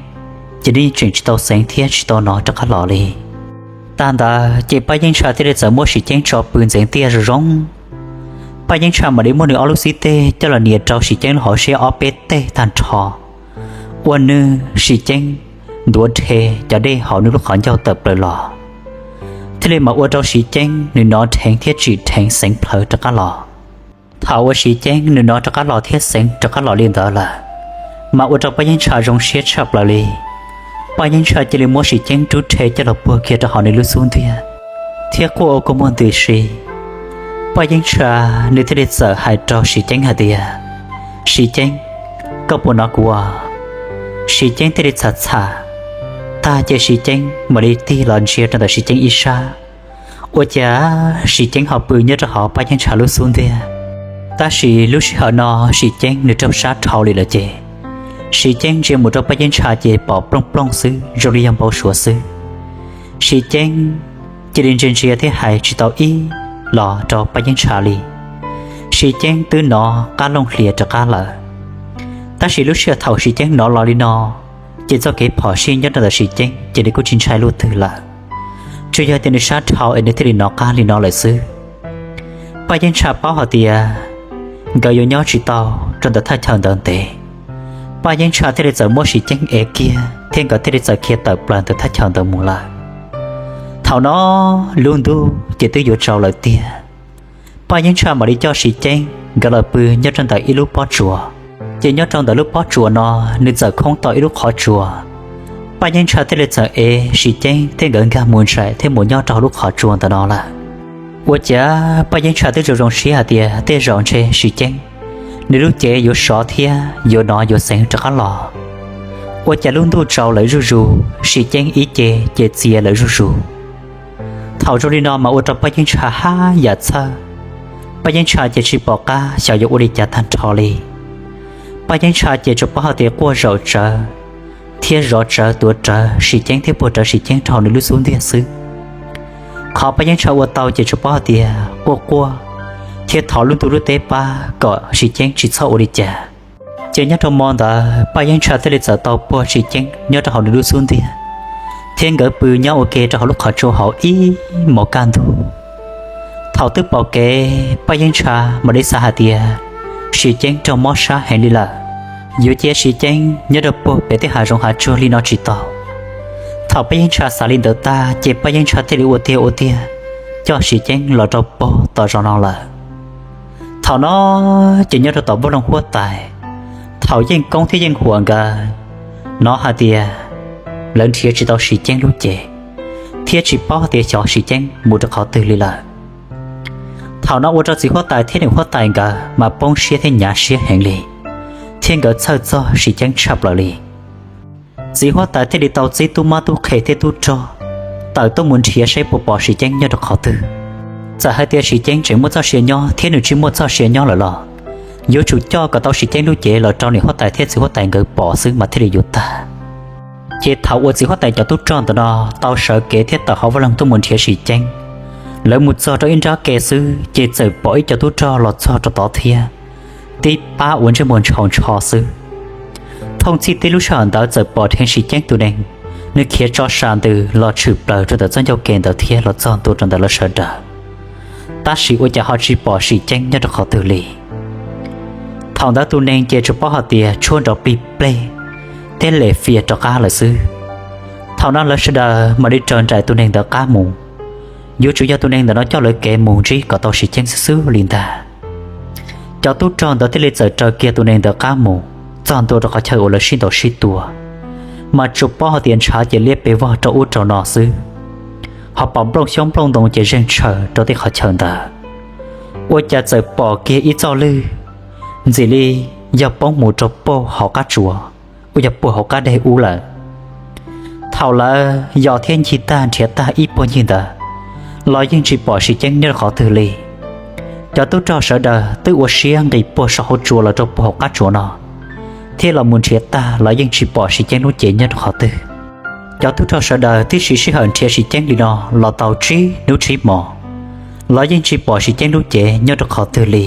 ces nws tseem tsis tau xeev thiab tsis tau hnov rov qab los li. Tag ntawd ces Paj Yeeb Tshaj thiaj li txawm muab Sim Ceeb tso pw ntxeev tiaj zoo zoo. Paj Yeeb Tshaj mam li muab nws ob lub xib teg coj los nias rau Sim Ceeb lub hauv siab ob peb teg tag nrho, ua nws Sim Ceeb ntuav rhe cov dej hauv nws lub qhov ncauj tawm plaws los, thiaj li mam ua rau Sim Ceeb nws hnov dheev thiab tsim dheev xeev plhawv rov qab los. Thaum uas Sim Ceeb nws hnov rov qab los thiab xeev rov qab los li ntawd lawm, mas ua rau Paj Yeeb Tshaj zoo siab tshaj plaws li. Paj Yeeb Tshaj cia li muab Sim Ceeb rub rhe coj los puag kiag rau hauv nws lub xub ntiag thiab quaj ua kua muag ntws si. Paj Yeeb Tshaj nws thiaj li txawm hais rau Sim Ceeb hais tias, Sim Ceeb, koj puas hnov kuv? Sim Ceeb thiaj li txham txham. Tag ces Sim Ceeb mam li tig los ntsia rau ntawm Sim Ceeb ib sab, ua cas Sim Ceeb ho pw nyob rau hauv Paj Yeeb Tshaj lub xub ntiag. Tab sis lub sij hawm no Sim Ceeb nws raug sab dhau li lawm ces Sim Ceeb ntsia mus rau Paj Yeeb Tshaj ces pom plooj plooj xwb zoo li yog npau suav xwb. Sim Ceeb cia li ntsia ntsia thiab hais tsis tau ib los rau Paj Yeeb Tshaj li. Sim Ceeb twb hnov qab looj hlias rov qab lawm. Tab sis lub sij hawm thaum Sim Ceeb hnov los li no ces txoj kev phom sij nyob rau ntawm Sim Ceeb ces nws kuj tsis ntshai luaj twg lawm, tsuas yog tias nws sab dhau es nws thiaj li hnov qab li no lawm xwb. Paj Yeeb Tshaj paub hais tias nkawd yuav nyob tsis tau rau ntawm thaj chaw ntawd ntev. Paj Yeeb Tshaj thiaj li txawm muab Sim Ceeb ev kiag thiab nkawd thiaj li txawm khiav tawm plaws ntawm thaj chaw ntawd mus lawm. Thaum no lub ntuj ces twb yuav tsaus lawm tiag. Paj Yeeb Tshaj mam li coj Sim Ceeb nkawd los pw nyob rau ntawm ib lub pob tsuas. Ces nyob rau ntawm lub pob tsuas no nws txawm khoob tau ib lub qhov tsua. Paj Yeeb Tshaj thiaj li txawm ev Sim Ceeb thiab nkawd nkag mus ntsais thiab mus nyob rau hauv lub qhov tsua ntawm no lawm. Ua cas Paj Yeeb Tshaj twb zoo zoo siab hais tias tej zaum ntshe Sim Ceeb nws lub cev yuav sov thiab yuav hnov yuav xeev rov qab los. Ua cas lub ntuj tsaus lawm zuj zus, Sim Ceeb ib ce ces txias lawm zuj zus. Thaum zoo li no mas ua rau Paj Yeeb Tshaj haj yam txhawj. Paj Yeeb Tshaj ces tsis pom qab xyov yuav ua li cas tag nrho li. Paj Yeeb Tshaj ces tsuas paub hais tias quaj zaum tsawv thiab zov tsawv tuav rawv Sim Ceeb thiab puag rawv Sim Ceeb rau hauv nws lub xub ntiag xwb. Qhov Paj Yeeb Tshaj ua tau ces tsuas paub hais tias quaj quaj thiab thov lub ntuj lub teb pab kom Sim Ceeb tsis txhob ua li cas. Ces nyob rau hmo ntawd Paj Yeeb Tshaj thiaj li txawm tau puag Sim Ceeb nyob rau hauv nws lub xub ntiag, thiab nkawd pw nyob ua ke rau hauv lub qhov tsua hauv ib hmos kaj ntug. Thaum twb pom kev Paj Yeeb Tshaj mam li xav hais tias Sim Ceeb raug mob sab heev li lawm, yuav cia Sim Ceeb nyob rau puag pem tej hav zoov hav tsuag li no tsis tau. Thaum Paj Yeeb Tshaj xav li ntawd tag ces Paj Yeeb Tshaj thiaj li ua tiag ua tiag coj Sim Ceeb los rau puag tom zos no lawm. Thaum no ces nyob rau tom Vaj Loog Huab Tais, thaum Yeej Koob thiab Yeej Huam nkawd hnov hais tias lawv nrhiav tsis tau Sim Ceeb lub cev, thiab tsis paub hais tias xyov Sim Ceeb mus rau qhov twg li lawm. Thaum no ua rau txiv huab tais thiab niam huab tais nkawd mas poob siab thiab hnyav siab heev li, thiab nkawd txhawj txog Sim Ceeb tshaj plaws li. Txiv huab tais thiaj li tau txib tub mab tub qhe thiab tub rog tawm tuaj mus nrhiav saib puas pom Sim Ceeb nyob rau qhov twg. Txawm hais tias Sim Ceeb tseem muaj txoj sia nyob thiab nws tsis muaj txoj sia nyob lawm los yuav tsum coj kom tau Sim Ceeb lub cev los rau niam huab tais thiab txiv huab tais nkawd pom xwb mas thiaj li yuav tag. Ces thaum uas txiv huab tais cov tub rog ntawm no tau sawv kev thiab tawm hauv Vaj Loog tuaj mus nrhiav Sim Ceeb, lawv mus txog rau ib nrab ke xwb ces txawm pom ib co tub rog los txog rau tod thiab, tib pab ua ntsej muag ntshaus ntsho xwb. Thooj txhij tib lub sij hawm ntawd txawm pom dheev Sim Ceeb tus neeg, nws khiav tso sa ntws los tshwm plaws rau ntawm txoj ncauj ke ntawd thiab los txog ntua rau ntawm lawv sawv daws, tab sis ua cas ho tsis pom Sim Ceeb nyob rau qhov twg li. Thaum ntawd tus neeg ces tsuas paub hais tias tshuab nrov plig pleg thiab lem fias rov qab lawm xwb. Thaum no lawv sawv daws mam li raws nraim tus neeg ntawd qab mus, yuav tsum yog tus neeg ntawm no coj lawv kev mus ntsib kom tau Sim Ceeb xwb xwb li ntag. Cov tub rog ntawd thiaj li txawm raws kiag tus neeg ntawd qab mus txog ntua rau qhov chaw uas lawv sib ntaus sib tua, mas tsuas paub hais tias ntshav ces liab pes vog rau ub rau no xwb, ho pom nplooj xyoob nplooj ntoo ces zeeg tshaws rau tej qhov chaw ntawd. ua cas txawm pom kiag ib txoj lwg ntxim li yog poob mus rau puag hauv qab tsuas uas yog puag hauv qab deg ub lawm. Thaum lawv yos thiab ncig tag nrhiav tag ib puag ncig ntawd los yeej tsis pom Siv Ceeb nyob rau qhov twg li. Cov tub rog sawv daws twb ua siab nqis puag saum hauv tsua los rau puag hauv qab tsuas no, thiab los mus nrhiav tag los yeej tsis pom Siv Ceeb lub cev nyob rau qhov twg. Cov tub rog sawv daws twb siv sij hawm nrhiav Siv Ceeb li no los tau tsib hnub tsib hmos los yeej tsis pom Siv Ceeb lub cev nyob rau qhov twg li.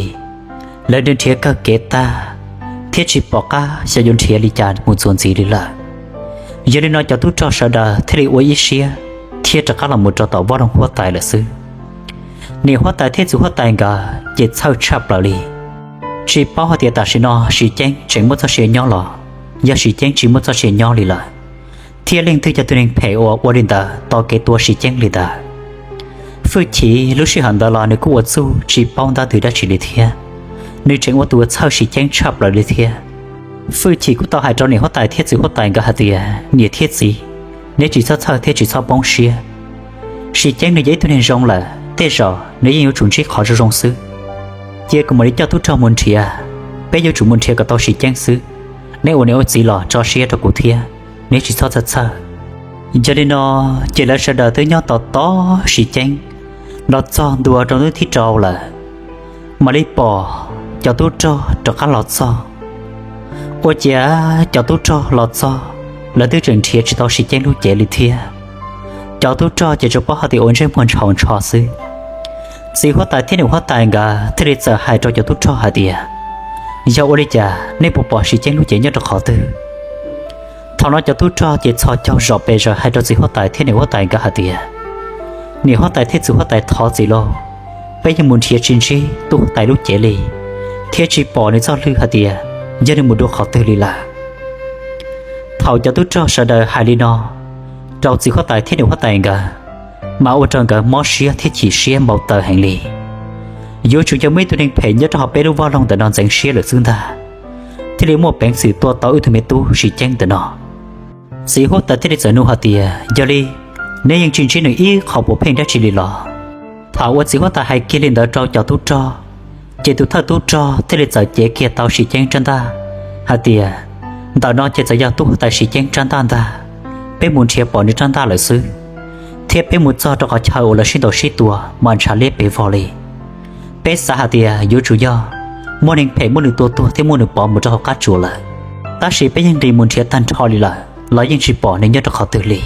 Lawv nrhiav kawg kev tag thiab tsis pom qab xyov yuav nrhiav li cas mus txuas ntxiv li lawm. Yog li no cov tub rog sawv daws thiaj li ua ib siab thiab rov qab los mus rau tom Vaj Loog huab tais lawm xwb. Niam huab tais thiab txiv huab tais nkawd ces txhawj tshaj plaws li, tsis paub hais tias tam sim no Siv Ceeb tseem muaj txoj sia nyob los yog Siv Ceeb tsis muaj txoj sia nyob li lawm, thiab leej twg yog tus neeg phem uas ua li ntawd tau kev tua Siv Ceeb li ntawd. Fwj Chim lub sij hawm ntawd los nws kuj ua txuj tsis paub ntab twg dab tsi li thiab, nws tseem ua tus txhawj Siv Ceeb tshaj plaws li thiab. Fwj Chim kuj tau hais rau niam huab tais thiab txiv huab tais nkawd hais tias, niam thiab txiv, neb tsis txhob txhawj thiab tsis txhob poob siab. Siv Ceeb nws yog ib tug neeg zoo lawm, tej zaum nws yeej yuav tsum ntsib qhov zoo zoo xwb. Cia kuv mam li coj tub rog mus nrhiav, peb yuav tsum mus nrhiav kom tau Siv Ceeb xwb. Neb ua niam ua txiv los tso siab rau kuv thiab, neb tsis txhob txhawj txhawj. Yog li no, ces lawv sawv daws twb nyob tos tos Siv Ceeb los txog ntua rau hnub thib rau lawm, mam li pom cov tub rog rov qab los txog. Ua ciav cov tub rog los txog, lawv twb tseem nrhiav tsis tau Siv Ceeb lub cev li thiab. Cov tub rog ces tsuas paub hais tias ua ntsej muag ntshaus ntsho xwb. Txiv huab tais thiab niam huab tais nkawd thiaj li txawm hais rau cov tub rog hais tias, yog ua li cas nej puas pom Siv Ceeb lub cev nyob rau qhov twg? Thaum no cov tub rog ces txhos caug zom pes zaws hais rau txiv huab tais thiab niam huab tais nkawd hais tias, niam huab tais thiab txiv huab tais, thov txim lauj, peb yeej mus nrhiav tsis ntsib tub huab tais lub cev li, thiab tsis pom nws txoj hlwb hais tias yog nws mus dua qhov twg li lawm. Thaum cov tub rog sawv daws hais li no rau txiv huab tais thiab niam huab tais nkawd, mas ua rau nkawd mob siab thiab chim siab npau taws heev li. Yuav tsum yog muaj ib tug neeg phem nyob rau hauv peb lub vaj loog ntawm no ntxeev siab lawm xwb ntag, thiaj li muaj peev xwm tua tau wb tug me tub Siv Ceeb ntawm no. Txiv huab tais thiaj li txawm nug hais tias, yog li, neb yeej tsis ntsib nws ib qho puas pheej dab tsi li los? Thaum uas txiv huab tais hais kiag li ntawd rau cov tub rog, ces tus thawj tub rog thiaj li txawm cev kiag tau Siv Ceeb rab ntaj hais tias, ntawm no ces txawm yog tub huab tais Siv Ceeb rab ntaj ntag, peb mus nrhiav pom nws rab ntaj lawm xwb, thiab peb mus txog rau qhov chaw uas lawv sib ntaus sib tua mas ntshav liab pes vog li. Peb xav hais tias yuav tsum yog muaj neeg phem muab nws tua tuag thiab muab nws pov mus rau hauv qab tsuas lawm, tab sis peb yeej nqis mus nrhiav tag nrho li lawm los yeej tsis pom nws nyob rau qhov twg li.